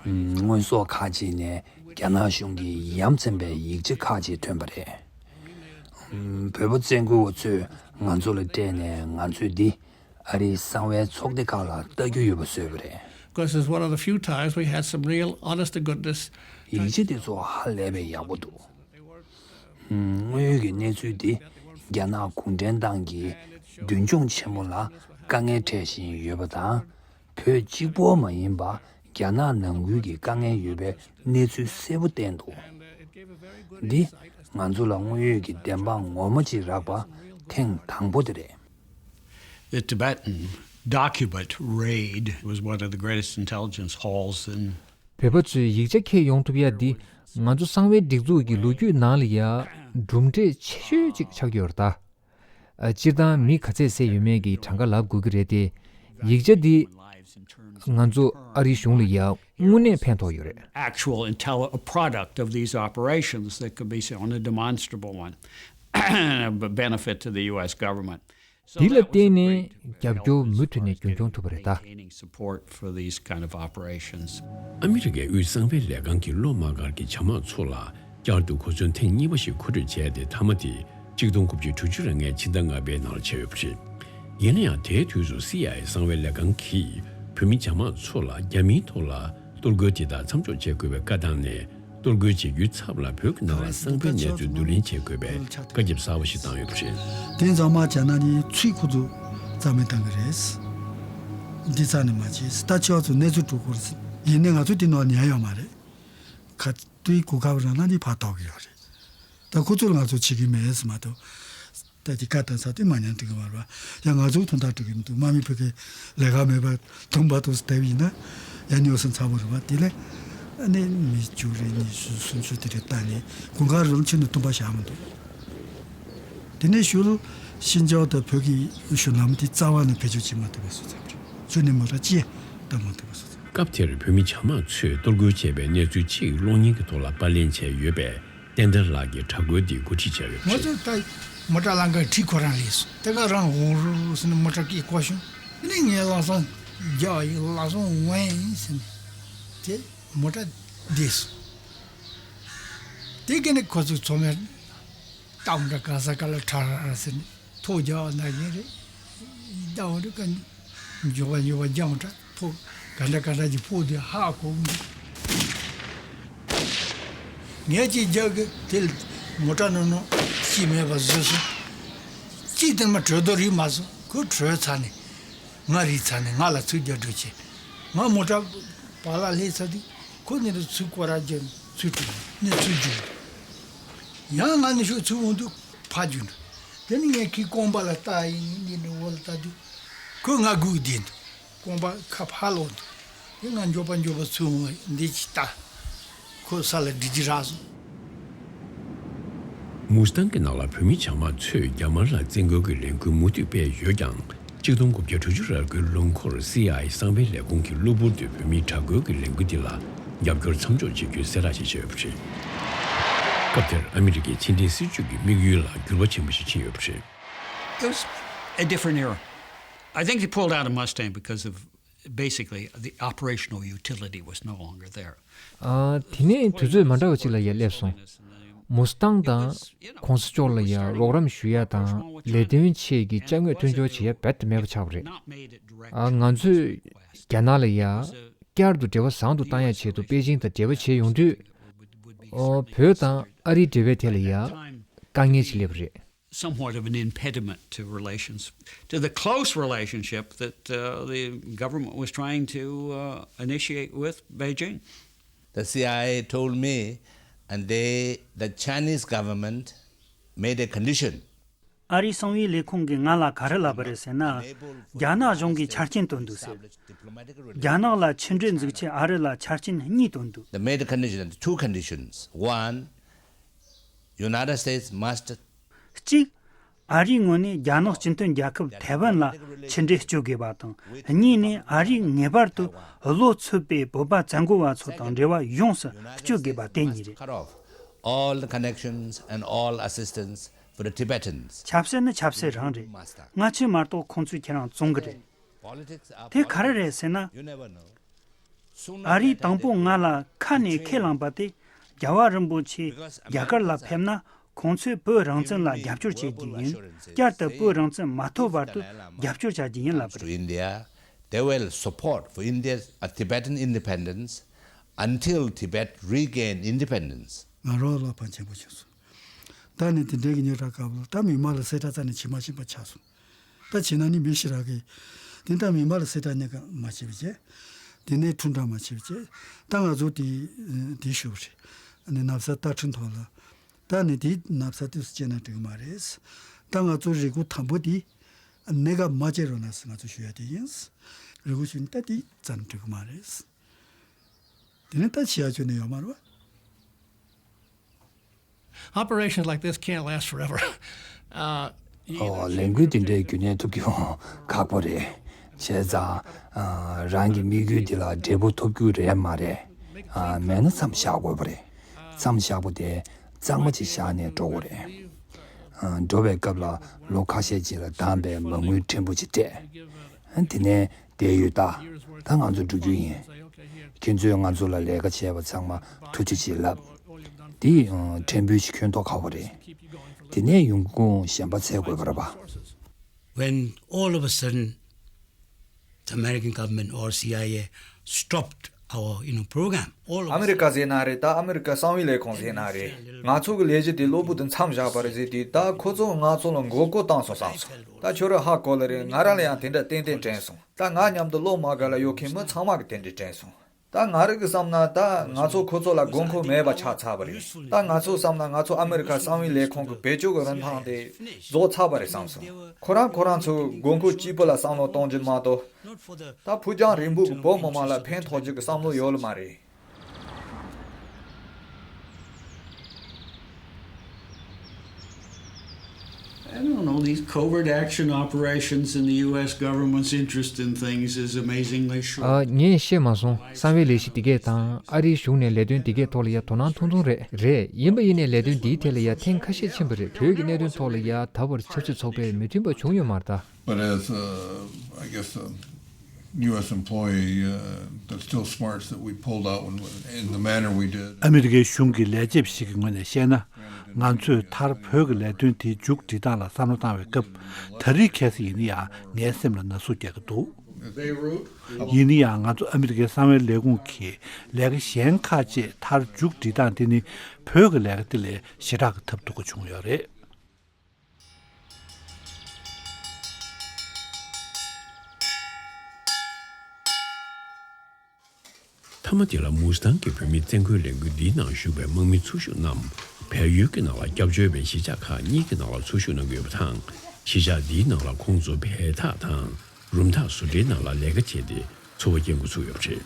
ཨམ། དངོས་ཟོག་ཁག་ཅིག་ནས་རྒྱ་ནག་གཞུང་གི་ཡ་མཚན་པའི་ཡིག་ཆ་ཁག་ཅིག་ཐོན་པ་རེད། ཨམ། བོད་པ་བཙན་རྒོལ་བ་ཚོས་ང་ཚོ་ལ་སྤྲད་ནས་ང་ཚོས་འདི་ཨ་རིའི་གསང་བའི་ཚོགས་སྡེ་ཁག་ལ་ལྟ་རྒྱུ་ཡོད་པ་བཟོས་པ་རེད། Because it's one of the few times we had some real, honest to goodness. ཡིག་ཆ་འདི་ཚོ་ཧ་ལས་པའི་ཡག་པོ་འདུག་དངོས་ཡོད་ཀྱི་གནས་ཚུལ་འདི་རྒྱ་ནག་གུང་ཁྲན་ཏང་གི་མདུན་ལྗོངས་ཆེན་མོ་ལ་དཀའ་ངལ་འཕྲད་བཞིན་ཡོད་པ་དང་། བོད་གཅིག་པོ་མ་ཡིན་པ་རྒྱ་ནག་ནང་ཁུལ་གྱི་དཀའ་ངལ་ཡོད་པའི་གནས་ཚུལ་གསལ་པོ་བསྟན་འདུག་འདི་ང་ཚོ་ལ་དངོས་ཡོད་ཀྱི་བདེན་དཔང་ངོ་མ་ཅིག་རག་པ་ཐེངས་དང་པོ་དེ་རེད། The Tibetan document raid was one of the greatest intelligence hauls in བོད་པ་ཚོས་ཡིག་ཆ་འཁྱེར་ཡོང་ཐུབ་ཡ་འདི་ང་ཚོ་གསང་བའི་སྒྲིག་འཛུགས་ཀྱི་ལོ་རྒྱུས་ནང་ལ་ཡ་གྲུབ་འབྲས་ཆེ་ཤོས་ཅིག་ཆགས་ཀྱི་ཡོད་རེད་ད། ཨ། སྤྱིར་བཏང་མི་ག་ཚད་བསད་ཡོད་མེད་ཀྱི་གྲངས་ཀ་ལབ་དགོས་ཀྱི་རེད་དེ། ཡིག་ཆ་འདི་ང་ཚོ་ཨ་རིའི་གཞུང་ལ་ཡ་དངོས་གནས་ཕན་ཐོགས་ཡོད་རེད། Actual intel- a product of these operations that could be seen on a demonstrable one, a benefit to the U S government. འདི་ལ་བརྟེན་ནས་རྒྱབ་སྐྱོར་མུ་མཐུད་ནས་རྒྱུན་འཁྱོངས་ཐུབ་པ་རེད་ད། Maintaining support for these kind of operations. ཨ་མི་རི་ཀའི་དབུས་གསང་བའི་ལས་ཁང་གིས་གློ་དམག་སྒར་གྱི་བྱ་དམག་ཚོ་ལ་བསྐྱར་དུ་གོ་མཚོན་ཐེངས་གཉིས་པ་ཞིག་མཁོ་སྤྲོད་བྱས་ཏེ། མཐའ་མ་དེ་ཆིག་སྟོང་དགུ་བརྒྱ་དྲུག་ཅུ་རེ་ལྔའི་ཕྱི་ཟླ་ལྔ་པའི་ནང་ལ་བྱས་ཡོད་པ་རེད། ཡིན་ན་ཡང་དེའི་དུས་སུ་སི་ཨའི་ཨེ་གསང་བའི་ལས་ཁང་གིས་བོད་མི་བྱ་དམངས་ཚོ་ལ་རྒྱ་མིའི་ཐོག་ལ་གཏོར་རྒོལ་དེ་དག་མཚམས་འཇོག་བྱེད་དགོས་པའི་བཀའ་བཏང་ནས། གཏོར་རྒོལ་བྱེད་རྒྱུའི་ཚབ་ལ་བོད་ཀྱི་ནང་ལ་གསང་བའི་གནས་ཚུལ་བསྡུ་ལེན་བྱེད་དགོས་པའི་བཀའ་ཁྱབ་གསར་པ་ཞིག་བཏང་ཡོད་པ་རེད། དེ་ཚང་མ་བྱས་ན་ནི་ཚུར་ཁོ་ཚོ་རྩ་མེད་བཏང་གི་རེད། འདི་རྩ་ནས་མ་བྱེད། ད་ཆོག་ཚོ་གནས་ཚུལ་སྒྲུབ་དགོས་རེད། ཡིན་ནའི་ང་ཚོ་དེ་ནང་ཉན་ཡོད་མ་རེད། ཁ་དེའི་གོ་སྐབས་རག་ན་དེ་ཕར་གཏོགས་ཀྱི་ཡོད་རེད། ད་ཁོ་ཚོ་ལ་ང་ཚོ་བྱེད་ཀྱི་མེད་ཟེར་མ་གཏོགས། ད་དེ་བཀའ་བཏང་ས་དེ་མ་ཉན་འགྲིག་གི་མ་རེད་པ། ཡང་ང་ཚོའི་དོན་དག་འགྲིག་གི་མི་འདུག། དམག་མི་ཕ་གི་ལས་ཀ་མེད་པ་དུམ་བུ་དུ་བསྡད་པ་ཡིན་ན་ཡང་ནི་འོ་སེམས་ཚ་པོ་རེད་པ། དེ་ལས་ཨ་ནི་མི་བཅུ་རེ་ཉི་ཤུ་སུམ་ཅུ་དེ་རེ་བཏང་ནས་དགུན་ཁ་རུ་ཕྱིན་ནས་སྟོང་པ་བཞག་མི་འདུག། དེ་ནས་ཤུལ་ཤིན་ཅང་དང་བོད་ཀྱི་གཞུང་ལམ་དེ་རྩ་བ་ནས་བེད་སྤྱོད་བྱེད་མ་ཐུབ་པ་བཟོ་ཚར་བ་རེད། ཚུར་ནས་མོ་ཊ་ཅི་ཡང་བཏང་མ་ཐུབ་པ་བཟོ་ཚར། སྐབས་དེར་བོད་མི་བྱ་དམངས་ཚོས་གཏོར་རྒོལ་བྱས་པའི་གནས་ཚུལ་གཅིག་གློག་བརྙན་གྱི་ཐོག་ལ་པར་ལེན་བྱས་ཡོད་པས། བསྟན་དར་ལགས་ཀྱིས་དྲ་རྒོལ་འདི་འགོ་ཁྲིད་བྱས་ཡོད་པ་ང་རེད། ཚོས་ད་མོ་ཊ་ལམ་ཁ་ཁྲིད་ཁོ་རང་སླེབས་སོང་། དེ་ག་རང་འོང་རུ་ཟེར་ནས་མོ་ཊ་སྐད་གོ་བྱུང་། དེ་ནས་ངས་ལམ་སང་རྒྱག་ཡིན། ལམ་སང་འོང་ཡིན་ཟེར་ནས་དེ་མོ་ཊ་བསྡད་སོང་། དེ་ག་ནས་ཁོ་ཚོས་ཚོ་མའི་རྟ་མོ་འདྲ་ག་ས་ག་ལ་ཁྲ་ར་ཟེར་ནས་ཐོག་རྒྱག་ན་ཡིན་རེད། རྟ་མོ་འདྲ་ག་མགྱོགས་པ་མགྱོགས་པ་རྒྱག་འདྲ་ཐོག་ག་འདྲ་ག་འདྲ་གྱི་ཕོག་དེ་ཧ་གོ་གི་འདུག། ངས་ཅིག་རྒྱག་གི་དེ་ལ་མོ་ཊ་ནང་ནང་ཤི་མེད་པ་བཟོས་སོང་། གཅིག་དེ་མ་གྲོད་རྡོ་རིལ་མ་སོང་། ཁོ་གྲོད་ཚར་ནས་ང་རིལ་ཚར་ནས་ང་ལ་ཚུར་རྒྱག་འགྲོ་བྱས། ང་མོ་ཊ་བར་ལ་སླེབས་ཚར་དུས་ཁོ་ནི་རུ་ཚུར་སྐོར་ར་རྒྱབ་ཚུར་བྲོས་ནས་ཚུར་རྒྱུགས། ཡང་ང་ནི་ཤོག་ཚུར་འོང་དུས་ཕར་རྒྱུགས་འགྲོ། དེ་ནི་ངས་ཁོའི་རྐང་པ་ལ་བལྟས་ཡིན། འདི་ནི་འོག་ལ་བལྟས་དུས་ཁོས་ང་སྒུག་བསྡད་འདུག། རྐང་པ་ཁ་ཕར་ལོག་འདུག། དེ་ང་མགྱོགས་པ་མགྱོགས་པ་ཚུར་འོང་བ་འདི་ཅིག་ལྟ། ཁོ་ས་ལ་སྒྲིལ་གྱི་རག་སོང་། མུ་སི་ཐང་གི་ནང་ལ་བོད་མི་བྱ་དམངས་ཚོས་རྒྱ་དམར་ལ་བཙན་རྒོལ་གྱི་ལས་འགུལ་མུ་མཐུད་སྤེལ་ཡོད་ཀྱང་། གཅིག་སྟོང་དགུ་བརྒྱ་དྲུག་ཅུ་རེ་དགུའི་ལོ་འཁོར་སི་ཨའི་ཨེ་གསང་བའི་ལས་ཁུངས་ཀྱིས་གློ་བུར་དུ་བོད་མིའི་དྲག་རྒོལ་གྱི་ལས་འགུལ་འདི་ལ་རྒྱབ་སྐྱོར་མཚམས་འཇོག་བྱེད་རྒྱུའི་གསལ་བསྒྲགས་ཤིག་བྱས་ཡོད་པ་རེད། སྐབས་དེར་ཨ་མི་རི་ཀའི་ཕྱི་འབྲེལ་སྲིད་ཇུས་ཀྱི་དམིགས་ཡུལ་ལ་འགྱུར་བ་ཆེན་པོ་ཞིག་ཕྱིན་ཡོད་པ་རེད། It was a different era. I think they pulled out of Mustang because of basically the operational utility was no longer there. ཨ། དེ་ནས་དུས་ཚོད་མ་འདྲ་བ་ཅིག་ལ་ཡར་སླེབས་སོང་། མུ་སི་ཐང་དང་གོང་ས་མཆོག་ལ་ཡར་རོགས་རམ་ཞུ་ཡ་དང་ལས་དོན་ཆེད་ཀྱི་ཅ་དངོས་མཐུན་སྦྱོར་བྱེད་ཡ་རྦད་དེ་མེད་པ་ཆགས་པ་རེད། ཨ། ང་ཚོས་རྒྱ་ནག་ལ་ཡར་བསྐྱར་དུ་འབྲེལ་བ་བཟང་དུ་བཏང་ཡ་ཆེད་དུ་པེ་ཅིང་དང་འབྲེལ་བ་བྱས་ཡོང་དུས། ཨོ། བོད་དང་ཨ་རིའི་འབྲེལ་བའི་ཐད་ལ་ཡ་དཀའ་ངལ་ཞིག་སླེབས་པ་རེད། Somewhat of an impediment to relations, to the close relationship that uh, the government was trying to uh, initiate with Beijing. The C I A told me, and they, the Chinese government made a condition. ཨ་རིའི་གསང་བའི་ལས་ཁུངས་ཀྱིས་ང་ལ་ག་རེ་ལབ་པ་རེད་ཟེར་ན། རྒྱ་ནག་གཞུང་གིས་ཆ་རྐྱེན་བཏོན་འདུག་ཟེར། རྒྱ་ནག་ལ་ཕྱི་འབྲེལ་འཛུགས་ཆེད་ཨ་རི་ལ་ཆ་རྐྱེན་གཉིས་བཏོན་འདུག། They made a condition, two conditions. One, United States must གཅིག། ཨ་རིའི་ངོས་ནས་རྒྱ་ནག་སྤྱི་མཐུན་རྒྱལ་ཁབ་ཐའེ་ཝན་ལ་ཕྱི་འབྲེལ་གཅོད་དགོས་པ་དང་། གཉིས་ནས་ཨ་རིས་ངེས་པར་དུ་བློ་ཚོད་པའི་བོད་པ་བཙན་རྒོལ་བ་ཚོ་དང་འབྲེལ་བ་ཡོངས་སུ་གཅོད་དགོས་པ་དེ་གཉིས་རེད། Cut off all the connections and all assistance for the Tibetans. ཆབ་སྲིད་ནི་ཆབ་སྲིད་རང་རེད། ང་ཆོས་མ་གཏོགས་ཁོང་ཚོས་ཁྱེད་རང་བཙོང་གི་རེད། དེ་ག་རེ་རེད་ཟེར་ན། ཨ་རིས་དང་པོ་ང་ལ་ཁ་ནས་ཁས་བླངས་པ་དེ། རྒྱལ་བ་རིན་པོ་ཆེ་རྒྱ་གར་ལ་ཕེབས་ན་ཁོང་ཚོས་བོད་རང་བཙན་ལ་རྒྱབ་སྐྱོར་བྱེད་རྒྱུ་ཡིན། བསྐྱར་དུ་བོད་རང་བཙན་མ་ཐོབ་བར་དུ་རྒྱབ་སྐྱོར་བྱ་རྒྱུ་ཡིན་ལབ་པ་རེད། India, they will support for India's uh, Tibetan independence until Tibet regain independence. ང་རང་བློ་ཕམ་ཆེན་པོ་བྱུང་སོང་། ད་ནི་དེ་འདྲའི་གི་ཉེ་ར་སྐབས་ལ་ད་མི་མང་ལ་གསལ་བསྒྲགས་རྩ་ནས་བྱེད་མ་ཤེས་པ་ཆགས་སོང་། ད་བྱས་ན་ནི་མི་ཞིག་རག་གི། དེ་ད་མི་མང་ལ་གསལ་བསྒྲགས་གནས་ཀ་མ་བྱེད་པ་བྱས། དེ་ནས་ཁྲུན་ཀྲང་མ་བྱེད་པ་བྱས། ད་ང་ཚོ་དེ་དེ་ཞུ་བ་རེད། ནི་ནབ་ས་ཏ་ཁྲིན་ཐོག་ལ། ད་ནི་དེ་ནབ་ས་དུས་སུ་བྱས་ན་འགྲིག་གི་མ་རེད། ད་ང་ཚོ་རེ་སྐུལ་དང་པོ་དེ་གནས་སྐབས་མ་བྱེད་རོགས་གནང་ཟེར་ང་ཚོ་ཞུ་ཡ་དེ་ཡིན། རེ་སྐུལ་ཞུ་ནི་ད་དེ་ཙམ་འགྲིག་གི་མ་རེད། དེ་ནི་ད་བྱེད་ཡ་ཆོ་ནི་ཡོད་མ་རེད་བ། Operations like this can't last forever. Uh, you ཨོ། either ལས་འགུལ་དེ་འདྲའི་རྒྱུན་གནས་ཐུབ་རྒྱུ་ཁག་པོ་རེད། བྱས་ཙང་། ཨ། རང་གི་དམིགས་ཡུལ་དེ་ལ་འབྲས་བུ་ཐོབ་རྒྱུ་རེད་མ་རེད། ཨ། མེད་ན་མཚམས་བཞག་དགོས་པ་རེད། མཚམས་བཞག་པ་དེ་གཙང་མ་ཅིག་བཞག་ནས་འགྲོ་དགོས་རེད། ཨ། འགྲོ་བའི་སྐབས་ལ་ལོ་ཁ་ཤས་ཅིག་ལ་བདམས་པའི་མ་དངུལ་ཕྲན་བུ་ཅིག་སྤྲད། ཨ། དེ་ནས་བསྡད་ཡོད་ད། ད་ང་ཚོ་འགྲོ་རྒྱུ་ཡིན། ཁྱེད་ཚོས་ང་ཚོ་ལ་ལས་ཀ་བྱས་པ་ཚང་མ་ཐུགས་རྗེ་ཆེ་ལབ། དེ་ཕྲན་བུ་ཞིག་འཁྱོངས་ཐོག་ཁག་པོ་རེད། དེ་ནས་ཡོང་ཁུངས་གཞན་པ་འཚོལ་དགོས་པ་རེད་པ། When all of a sudden, the American government or C I A stopped our, you know, program, all of a sudden, ཨ་མི་རི་ཀ་ཟེར་ན་རེད། ད་ཨ་མི་རི་ཀ་གསང་བའི་ལས་ཁུངས་ཟེར་ན་རེད། ང་ཚོ་གི་ལས་གཞི་དེ་གློ་བུར་དུ་མཚམས་བཞག་པ་རེད་ཟེར་དུས། ད་ཁོ་ཚོ་ང་ཚོ་ལ་མགོ་སྐོར་བཏང་སོང་བསམ་སོང་། ད་ཁྱོད་རང་ཧ་གོ་ལེ་རེད། ང་རང་ལ་ཡང་དེ་འདྲ་ཏན་ཏན་དྲན་སོང་། ད་ང་མཉམ་དུ་གློག་མ་དགའ་ལ་ཡོད་མཁན་མི་ཚང་མ་གི་དེ་འདྲ་དྲན་སོང་། ད་ང་རང་གི་བསམ་ན་ད་ང་ཚོ་ཁོ་ཚོ་ལ་དགོས་མཁོ་མེད་པ་ཆགས་ཚར་བ་རེད། ད་ང་ཚོ་བསམ་ན་ང་ཚོ་ཨ་མི་རི་ཀ་གསང་བའི་ལས་ཁུངས་ཀྱི་བེད་སྤྱོད་ཀྱི་རིན་ཐང་དེ་རྫོགས་ཚར་བ་རེད་བསམ་སོང་། ཁོ་རང་ཁོ་རང་ཚོའི་དགོས་མཁོ་གཅིག་པུ་ལ་བསམ་བློ་གཏོང་རྒྱུ་མ་གཏོགས། ད་ཕུགས་རྒྱང་རིང་པོ་གི་བོད་མི་མང་ལ་ཕན་ཐོགས་རྒྱུ་གི་བསམ་བློ་ཡོད་ལ་མ་རེད། I don't know, these covert action operations in the U S government's interest in things is amazingly short. ཨ། ངས་ཤེས་མ་སོང་། གསང་བའི་ལས་གཞི་འདི་གས་དང་ཨ་རིའི་གཞུང་ནས་ལས་དོན་འདི་གས་ཐོག་ལ་ཡ་དོ་སྣང་ཐུང་ཐུང་རེད། རེད། ཡིན་པ་ཡིན་ནའི་ལས་དོན་འདིའི་ཐད་ལ་ཡ་ཐེངས་ཁ་ཤས་ཕྱིན་པ་རེད། བོད་ཀྱི་གནད་དོན་ཐོག་ལ་ཡ་ད་བར་ཆབ་སྲིད་ཚོགས་པས་མོས་མཐུན་པ་བྱུང་ཡོད་མ་རེད་ད། But as, uh, I guess, a U S employee, uh, that still smarts that we pulled out when, in the manner we did. ཨ་མི་རི་ཀའི་གཞུང་གི་ལས་བྱེད་ཞིག་གི་ངོས་ནས་བཤད་ན། ང་ཚོས་མཐར་བོད་ཀྱི་ལས་དོན་དེ་མཇུག་སྒྲིལ་སྟངས་ལ་བསམ་བློ་བཏང་བའི་སྐབས། ད་རེས་ཁ་སང་ཡིན་ན་ཡང་ངའི་སེམས་ལ་ན་ཟུག་རྒྱག་གི་འདུག། ཡིན་ན་ཡང་ང་ཚོ་ཨ་མི་རི་ཀའི་གསང་བའི་ལས་ཁུངས་ཀྱི་ལས་ཀ་གཞན་ཁག་ཅིག་མཐར་མཇུག་སྒྲིལ་སྟངས་དེ་ནི་བོད་ཀྱི་ལས་ཀ་དེ་ལས་ཞེ་དྲག་གི་ཐབས་སྡུག་པ་བྱུང་ཡོད་རེད། མཐའ་མ་དེ་ལ་མུས་ཐང་གི་བོད་མིའི་བཙན་རྒོལ་ལས་འགུལ་འདིའི་ནང་ཞུགས་པའི་དམག་མི་ཚོགས་ཞུགས་རྣམས་བལ་ཡུལ་གྱི་ནང་ལ་སྐྱབས་བཅོལ་བའི་གཞིས་ཆགས་ཁག་གཉིས་ཀྱི་ནང་ལ་ཚོགས་ཞུགས་གནང་གི་ཡོད་པ་དང་། གཞིས་ཆགས་འདིའི་ནང་ལ་ཁོང་ཚོ་བལ་འཐག་དང་རུམ་འཐག་བཟོ་གྲྭའི་ནང་ལ་ལས་ཀ་བྱས་ཏེ་འཚོ་བ་སྐྱེལ་འགོ་ཚུགས་ཡོད་པ་རེད།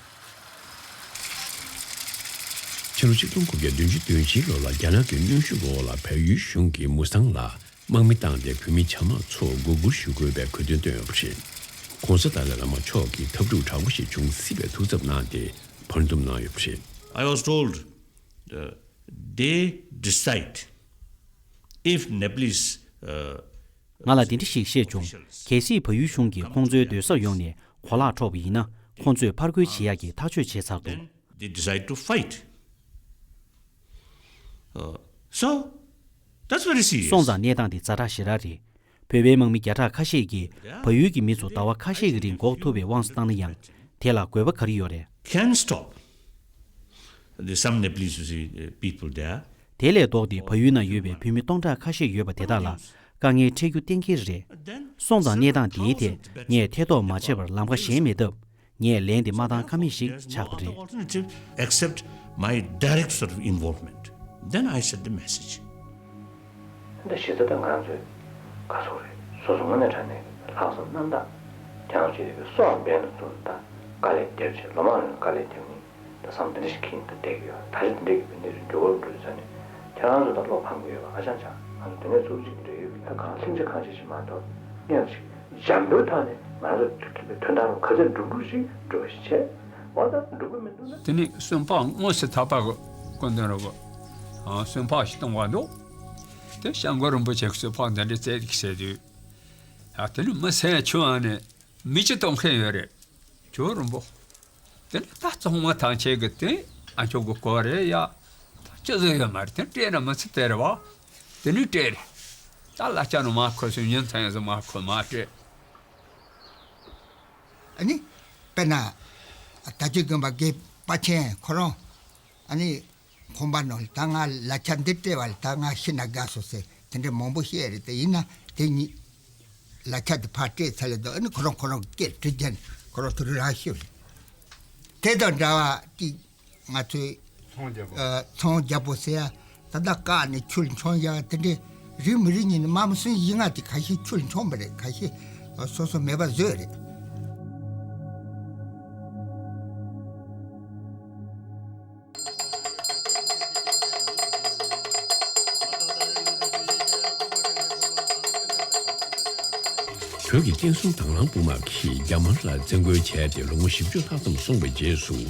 ཕྱི་ལོ་ཆིག་སྟོང་དགུ་བརྒྱ་བདུན་ཅུ་དོན་གཅིག་ལོ་ལ་རྒྱ་ནག་གི་གནོན་ཤུགས་འོག་ལ་བལ་ཡུལ་གཞུང་གིས་མུས་ཐང་ལ་དམག་མི་བཏང་སྟེ་བོད་མི་བྱ་དམག་ཚོ་མགོ་སྒུར་ཞུ་དགོས་པའི་གོ་དོན་བཏོན་ཡོད་པ་རེད། ྋགོང་ས་ཏཱ་ལའི་བླ་མ་མཆོག་གིས་འཐབ་འཁྲུག་དྲག་པོ་ཞིག་འབྱུང་སྲིད་པའི་ཐུགས་འཚབ་གནང་སྟེ་བར་འདུམ་གནང་ཡོད་པ་རེད། I was told, uh, they decide if Nepalese, uh, ང་ལ་འདི་འདྲ་ཞིག་བཤད་བྱུང་། གལ་སྲིད་བལ་ཡུལ་གཞུང་གིས་ཁོང་ཚོའི་སྡོད་སར་ཡོང་ནས་གོ་ལག་འཕྲོག་པ་ཡིན་ན། ཁོང་ཚོས་ཕར་རྒོལ་བྱེད་ཡག་གི་ཐག་གཅོད་བྱས་ཚར་འདུག། Then they decide to fight. Uh, so, that's very serious. སོང་ཙང་གནས་སྟངས་འདི་ཛ་དྲག་ཞེ་དྲག་རེད། བོད་པའི་དམག་མི་བརྒྱ་ཕྲག་ཁ་ཤས་ཀྱིས་བལ་ཡུལ་གྱི་མི་ཚོ་ཟླ་བ་ཁ་ཤས་ཀྱི་རིང་འགོག་ཐུབ་པའི་དབང་དུ་བཏང་ན་ཡང་། དེ་ལ་དགོས་པ་ག་རེ་ཡོད་རེད། Can stop the, some Nepalese, you see, uh, people there. དེ་ལས་ལྡོག་སྟེ་བལ་ཡུལ་ན་ཡོད་པའི་བོད་མི་སྟོང་ཕྲག་ཁ་ཤས་ཡོད་པ་དེ་དག་ལ་དཀའ་ངལ་འཕྲད་རྒྱུ་གཏན་འཁེལ་རེད། སོང་ཙང་གནས་སྟངས་དེའི་ཐད་ངས་ཐེ་གཏོགས་མ་བྱས་པར་ལམ་ཁ་གཞན་མེད་སྟབས། ངས་ལན་དེ་མ་བཏང་ཀ་མེད་ཞིག་ཆགས་པ་རེད། Alternative except my direct sort of involvement. Then I sent the message. འདི་གཞི་རྩ་ད་ང་རང་ཚོའི་དགའ་ཚོར་རེད། སོ་སོ་དངོས་གནས་དྲང་གནས་ལྷག་བསམ་རྣམ་དག་རྒྱ་ནག་སྤྱི་བདེ་པའི་སྲོག་འབེན་དུ་བཙུགས། ད་དཀའ་ལས་བརྒྱབ་བྱས་ལོ་མང་རིང་དཀའ་ལས་བརྒྱབ་ནས་ད་བསམ་འདི་འདྲ་ཞིག་འཁྱེར་ནས་ད་བསྡད་ཀྱི་ཡོད། ད་རེས་འདི་འདྲ་གི་གནས་ཚུལ་འགྱུར་བ་འགྲོ་ཡོད་ས་ནས་ཁྱེད་རང་ཚོ་ད་བློ་ཕམ་གྱི་ཡོད་པ་ཧ་ཅང་ཆགས། ང་ཚོ་དེ་ནས་ཚུར་ཅིག་འབྲེལ་ཡོད་ཀྱི་ད་གང་ལྷིང་འཇགས་གང་ཅི་ཞིག་མ་གཏོགས་སྙན་ཞིག་འཇམ་པོའི་ཐོག་ནས་ང་ཚོ་དོན་དག་རུ་ག་ཚོད་འགྲུབ་འགྲུབ་ཞིག་འགྲུབ་པ་ཞིག་བྱས། འོ་ད་འགྲུབ་ཀྱི་མི་འདུག་ན། དེ་ནས་གསོན་ཕག་དངོས་སུ་ཐར་པ་གི་སྐུ་མདུན་རུ་གསོན་ཕག་ཞིག་གཏོང་བ་འདུག། དེ་སྐྱབས་མགོན་རིན་པོ་ཆེ་གིས་གསོན་ཕག་འདི་འདྲའི་རྩེད་ཀྱི་ཟེར་དུས། ཡ་དེ་ནི་མི་སེམས་ཆུང་བ་ནས་མི་ཅི་གཏོང་མཁན་ཡོད་རེད། ཇོ་རིན་པོ། དེ་ནི་ད་གཙང་མ་ཐང་ཆེན་གི་དེ་ཨ་ཅོ་གི་སྐོར་རེད་ཡ། ད་ཅི་ཟིག་ཡོད་མ་རེད། དེ་སྤྲད་ན་མི་ཚེ་དེ་རེད་བ། དེ་ནི་སྤྲད་རེད། ད་གླ་ཆ་ནི་མ་ཁོ་སོང་ཉིན་མཚན་ཡོད་ཟིག་མ་ཁོ་མ་སྤྲད། ཨ་ནི། དཔེར་ན། ད་ཅི་དགོན་པ་དགེ་པ་ཆེན་ཁོ་རང་། ཨ་ནི། ཁོམ་པ་ནོར་ད་ང་གླ་ཆ་འདི་སྤྲད་པ་ལ་ད་ང་ཤི་ན་དགའ་སོ་ཟེར་དེ་འདྲ་མང་པོ་བཤད་རེད། དེ་ཡིན་ན་དེ་ཉིད་གླ་ཆ་དེ་ཕར་སྤྲད་ཚར་ལེ་དོ། ཨ་ནི་ཁོ་རང་ཁོ་རང་སྐད་དྲི་རྒྱན་ཁོ་རང་དུ་རུ་ར་ཤི་རེད། དེ་དང་འདྲ་བ་ཏིག་ང་ཚོའི་ཚོང་རྒྱག་པོ། ཨ། ཚོང་རྒྱག་པོ་ཟེར་ཡ་ད་ལྟ་བཀག་ནས་ཁྱོད་མཆོང་ཡ་དེ་འདྲ་རིགས་མི་རིགས་ཉིད་ནས་དམའ་མོ་སུན་ཡིན་ང་དེ་ཁ་ཤས་ཁྱོད་མཆོང་བ་རེད། ཁ་ཤས་སོ་སོ་མེད་པ་བཟོས་རེད། བོད་ཀྱི་བསྟན་སྲུང་དང་བླངས་དཔུང་དམག་གིས་རྒྱ་དམར་ལ་བཙན་རྒོལ་བྱས་ཏེ་ལོ་ངོ་བཞི་བཅུ་ལྷག་ཙམ་སོང་བའི་རྗེས་སུ།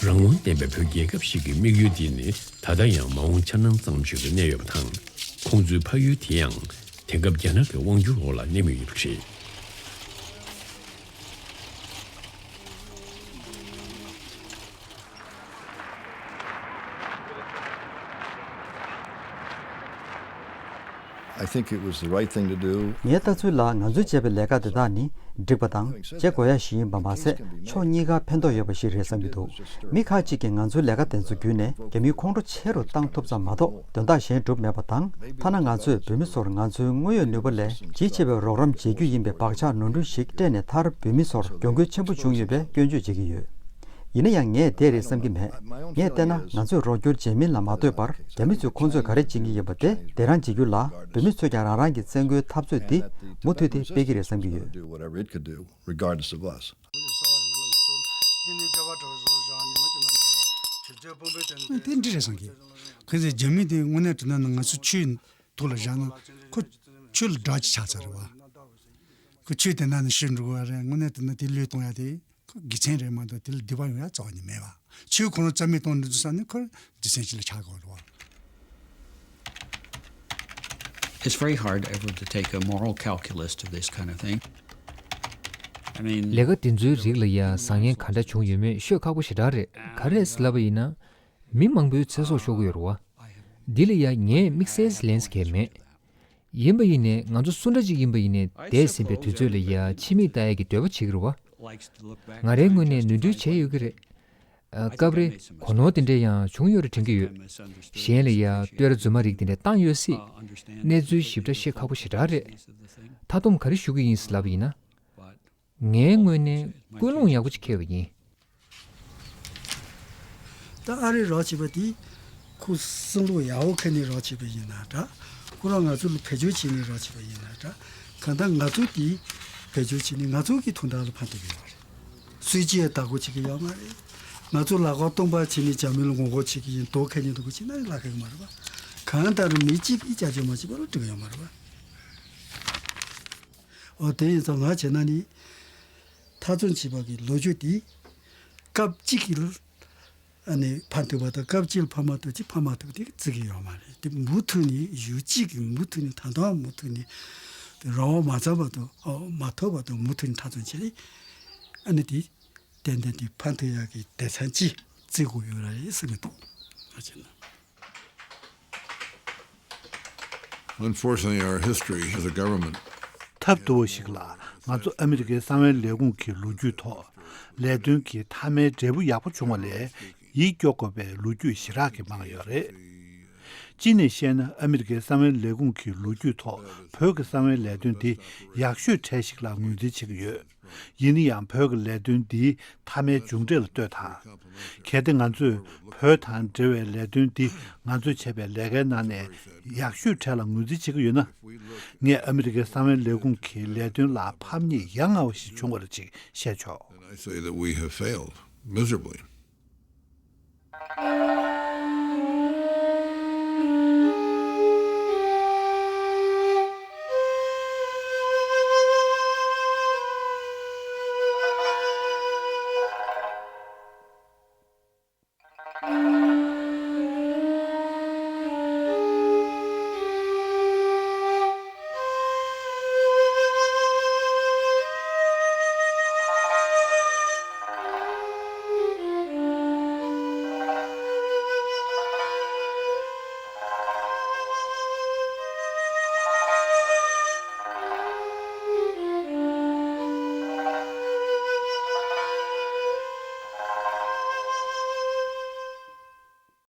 རང་དབང་ལྡན་པའི་བོད་རྒྱལ་ཁབ་ཞིག་གི་དམིགས་ཡུལ་འདི་ནི་ད་ལྟ་ཡང་མ་འོངས་འཆར་སྣང་ཙམ་ཞིག་ཏུ་གནས་ཡོད་པ་དང་། ཁོང་ཚོའི་ཕ་ཡུལ་དེ་ཡང་དེང་སྐབས་རྒྱ་ནག་གི་དབང་སྒྱུར་འོག་ལ་གནས་མུས་ཡོད་པ་རེད། I think it was the right thing to do. ངའི་ལྟ་ཚུལ་ལ། ང་ཚོས་བྱས་པའི་ལས་ཀ་དེ་དག་ནི་འགྲིག་པ་དང་བྱེད་དགོས་ཡ་ཞིག་ཡིན་པ་མ་ཟད། ཕྱོགས་གཉིས་ཀར་ཕན་ཐོགས་ཡོད་པ་ཞིག་རེད་བསམ་གྱི་འདུག་མི་ཁག་ཅིག་གིས་ང་ཚོའི་ལས་ཀ་དེ་ཚོ་བརྒྱུད་ནས་རྒྱ་མིའི་ཁོང་ཁྲོ་ཆེ་རུ་བཏང་ཐུབ་ཙམ་མ་གཏོགས་དོན་དག་གཞན་བསྒྲུབས་མེད་པ་དང་། ཐ་ན་ང་ཚོས་བོད་མི་ཚོར་ང་ཚོའི་དངོས་ཡོད་ནུས་པ་ལས་ཇི་ཆེ་བའི་རོགས་རམ་བྱེད་རྒྱུ་ཡིན་པའི་བག་ཆགས་ནོར་འཁྲུལ་ཞིག་སྤྲད་ནས། མཐར་བོད་མི་ཚོར་གྱོང་གུན་ཆེན་པོ་བྱུང་ཡོད་པའི་སྐྱོན་བརྗོད་བྱེད་ཀྱི་ཡོད། ཡིན་ན་ཡང་ངས་དེ་རེད་བསམ་གྱི་མེད། ངས་བལྟས་ན། ང་ཚོས་རོགས་སྐྱོར་བྱེད་མིན་ལ་མ་ལྟོས་པར། རྒྱ་མི་ཚོས་ཁོང་ཚོས་ག་རེ་བྱེད་ཀྱི་ཡོད་པ་དེ་དེ་རང་བྱེད་རྒྱུ་ལ། བོད་མི་ཚོས་ཀྱང་རང་རང་གི་བཙན་རྒོལ་འཐབ་རྩོད་འདི་མུ་མཐུད་དེ་སྤེལ་གྱི་རེད་བསམ་གྱི་ཡོད། Do whatever it could do, regardless of us. དེ་འདྲ་རེད་བསམ་གྱི། གང་ཟེར། རྒྱ་མི་དེ་དངོས་གནས་དྲང་གནས་ན་ང་ཚོ་ཆོས་ཐོག་ལ་བཞག་ན། ཁོ་ཆོས་ལ་དགྲ་ཅིག་ཆགས་ཚར་རེད་བ། ཁོ་ཆོས་དེ་ན་ནི་ཤི་འགྲོ་གི་རེད། དངོས་གནས་དྲང་གནས་དེ་བློས་གཏོང་ཡ་དེ་ཁོ་དགེ་མཚན་རེད་མ་གཏོགས། དེ་ལ་སྡིག་པ་ཡོང་ཡ་རྩ་བ་ནས་མེད་བ། ཆོས་ཁོ་རང་རྩ་མེད་གཏོང་འདོད་འདུག་བསམ་ན་ཁོ་སྡིག་ཅན་ཅིག་ལ་ཆགས་དགོས་རེད་བ། It's very hard ever to take a moral calculus to this kind of thing. I mean, ལས་ཀ་འདི་ཚོའི་རིགས་ལ་ཡ་བཟང་ངན་ག་འདྲ་བྱུང་ཡོད་མེད་ཤོད་ཁག་པོ་ཞེ་དྲག་རེད། ག་རེ་ལབ་པ་ཡིན་ན། མི་མང་པོའི་ཚེ་སྲོག་ཤོར་གི་ཡོད་རེད་བ། འདི་ལ་ཡ་ངས་དམིགས་བསལ་ལན་ཟེར་མཁན་མེད། ཡིན་པ་ཡིན་ནའི་ང་ཚོ་སུ་འདྲ་ཅིག་ཡིན་པ་ཡིན་ནའི་འདས་ཟིན་པའི་དུས་ཚོད་ལ་ཡ་ཕྱི་མིག་ལྟ་ཡ་གི་འདོད་པ་བྱེད་ཀྱི་རེད་བ། ང་རའི་ངོས་ནས་ནོར་འཁྲུལ་བྱས་ཡོད་ཀྱི་རེད། ཨ། སྐབས་རེ་གོ་ནོར་དེ་འདྲ་ཡང་བྱུང་ཡོད་རེད་དྲན་གྱི་ཡོད། གཞན་ལ་ཡ་བསྟོད་ར་རྫུན་མ་རིགས་དེ་འདྲ་བཏང་ཡོད་སྲིད། གནས་ཚུལ་ཞིབ་ཕྲ་བཤད་ཁག་པོ་ཞེ་དྲག་རེད། མཐའ་སྡོམ་ག་རེ་ཞུ་གི་ཡིན་ཟེར་ལབ་པ་ཡིན་ན། ངའི་ངོས་ནས་ཀུན་སློང་ཡག་པོ་ཅིག་འཁྱེར་བ་ཡིན། ད་ཨ་རི་རོགས་བྱེད་པ་དེ་ཁོ་བསམ་བློ་ཡག་པོ་འཁྱེར་ནས་རོགས་བྱེད་པ་ཡིན་ན་འདྲ། ཁོ་རང་ང་ཚོ་ལ་བེད་སྤྱོད་བྱེད་ནས་རོགས་བྱེད་པ་ཡིན་ན་འདྲ། གང་ལྟར་ང་ཚོ་དེ་བེད་སྤྱོད་བྱེད་ནས་ང་ཚོ་གི་དོན་དག་ལ་ཕན་ཐོགས་ཡོད་མ་རེད། སུས་ཅི་ཡང་བདག་པོ་བྱེད་ཀྱི་ཡོད་མ་རེད། ང་ཚོ་ལག་པ་སྟོང་པ་བྱས་ནས་རྒྱ་མི་ལ་ངོ་རྒོལ་བྱེད་ཀྱི་ཡིན། དོ་ཁ་ཉིན་དུ་གོ་བྱེད་ན་ལག་ཁ་གི་མ་རེད་པ། གང་ལྟར་མི་གཅིག་གིས་ཅག་ཅག་མ་བྱེད་པ་ལ་འགྲིག་གི་ཡོད་མ་རེད་པ། འོ་དེ་ཡིན་ཙང་ང་བྱས་ན་ནི། འཐབ་རྩོད་བྱེད་པ་གི་ལོ་རྒྱུས་དེ་སྐབས་གཅིག་གི་ཨ་ནི་ཕན་ཐོགས་པ་དང་སྐབས་གཅིག་ལ་ཕན་མ་ཐོགས་ཅིག་ཕན་མ་ཐོགས་དེ་བརྩི་གི་ཡོད་མ་རེད། དེ་མུ་མཐུད་ནས་ཡུལ་གཅིག་གི་མུ་མཐུད་ནས་ད་དུང་མུ་མཐུད་ནས་རང་དབང་མ་ཚང་བར་དུ་ཨོ་མ་ཐོབ་བར་དུ་མུ་མཐུད་ནས་འཐབ་རྩོད་བྱས་ཏེ་ཨ་ནི་དེ་ཏན་ཏན་དེ་ཕན་ཐོགས་ཡག་གི་སྡེ་ཚན་གཅིག་བརྩི་དགོས་ཡོད་རེད་བསམ་གི་འདུག་ང་བྱས་ན། Unfortunately, our history as a government. ཐབས་སྡུག་པ་ཞིག་ལ་ང་ཚོ་ཨ་མི་རི་ཀའི་གསང་བའི་ལས་ཁུངས་ཀྱི་ལོ་རྒྱུས་ཐོག་ལས་དོན་གྱི་མཐའ་མའི་འབྲས་བུ་ཡག་པོ་བྱུང་བ་ལས་ཡིད་སྐྱོ་དགོས་པའི་ལོ་རྒྱུས་ཞེ་དྲག་གི་མང་ཡོད་རེད། སྤྱི་ནས་བཤད་ན་ཨ་མི་རི་ཀའི་གསང་བའི་ལས་ཁུངས་ཀྱི་ལོ་རྒྱུས་ཐོག་བོད་ཀྱི་གསང་བའི་ལས་དོན་འདི་ཡག་ཤོས་གྲས་ཤིག་ལ་ངོས་འཛིན་བྱེད་ཀྱི་ཡོད། ཡིན་ན་ཡང་བོད་ཀྱི་ལས་དོན་འདིའི་མཐའ་མའི་མཇུག་འབྲས་ལ་ལྟོས་དང་། གལ་ཏེ་ང་ཚོས་བོད་དང་འབྲེལ་བའི་ལས་དོན་འདི་ང་ཚོས་བྱས་པའི་ལས་ཀའི་ནང་ནས་ཡག་ཤོས་གྲས་ལ་ངོས་འཛིན་བྱེད་ཀྱི་ཡོད་ན། ངས་ཨ་མི་རི་ཀའི་གསང་བའི་ལས་ཁུངས་ཀྱི་ལས་དོན་ལ་ཕམ་ཉེས་ཡ་ང་བ་ཞིག་བྱུང་བ་རེད་ཅེས་བཤད་ཆོག I say that we have failed miserably.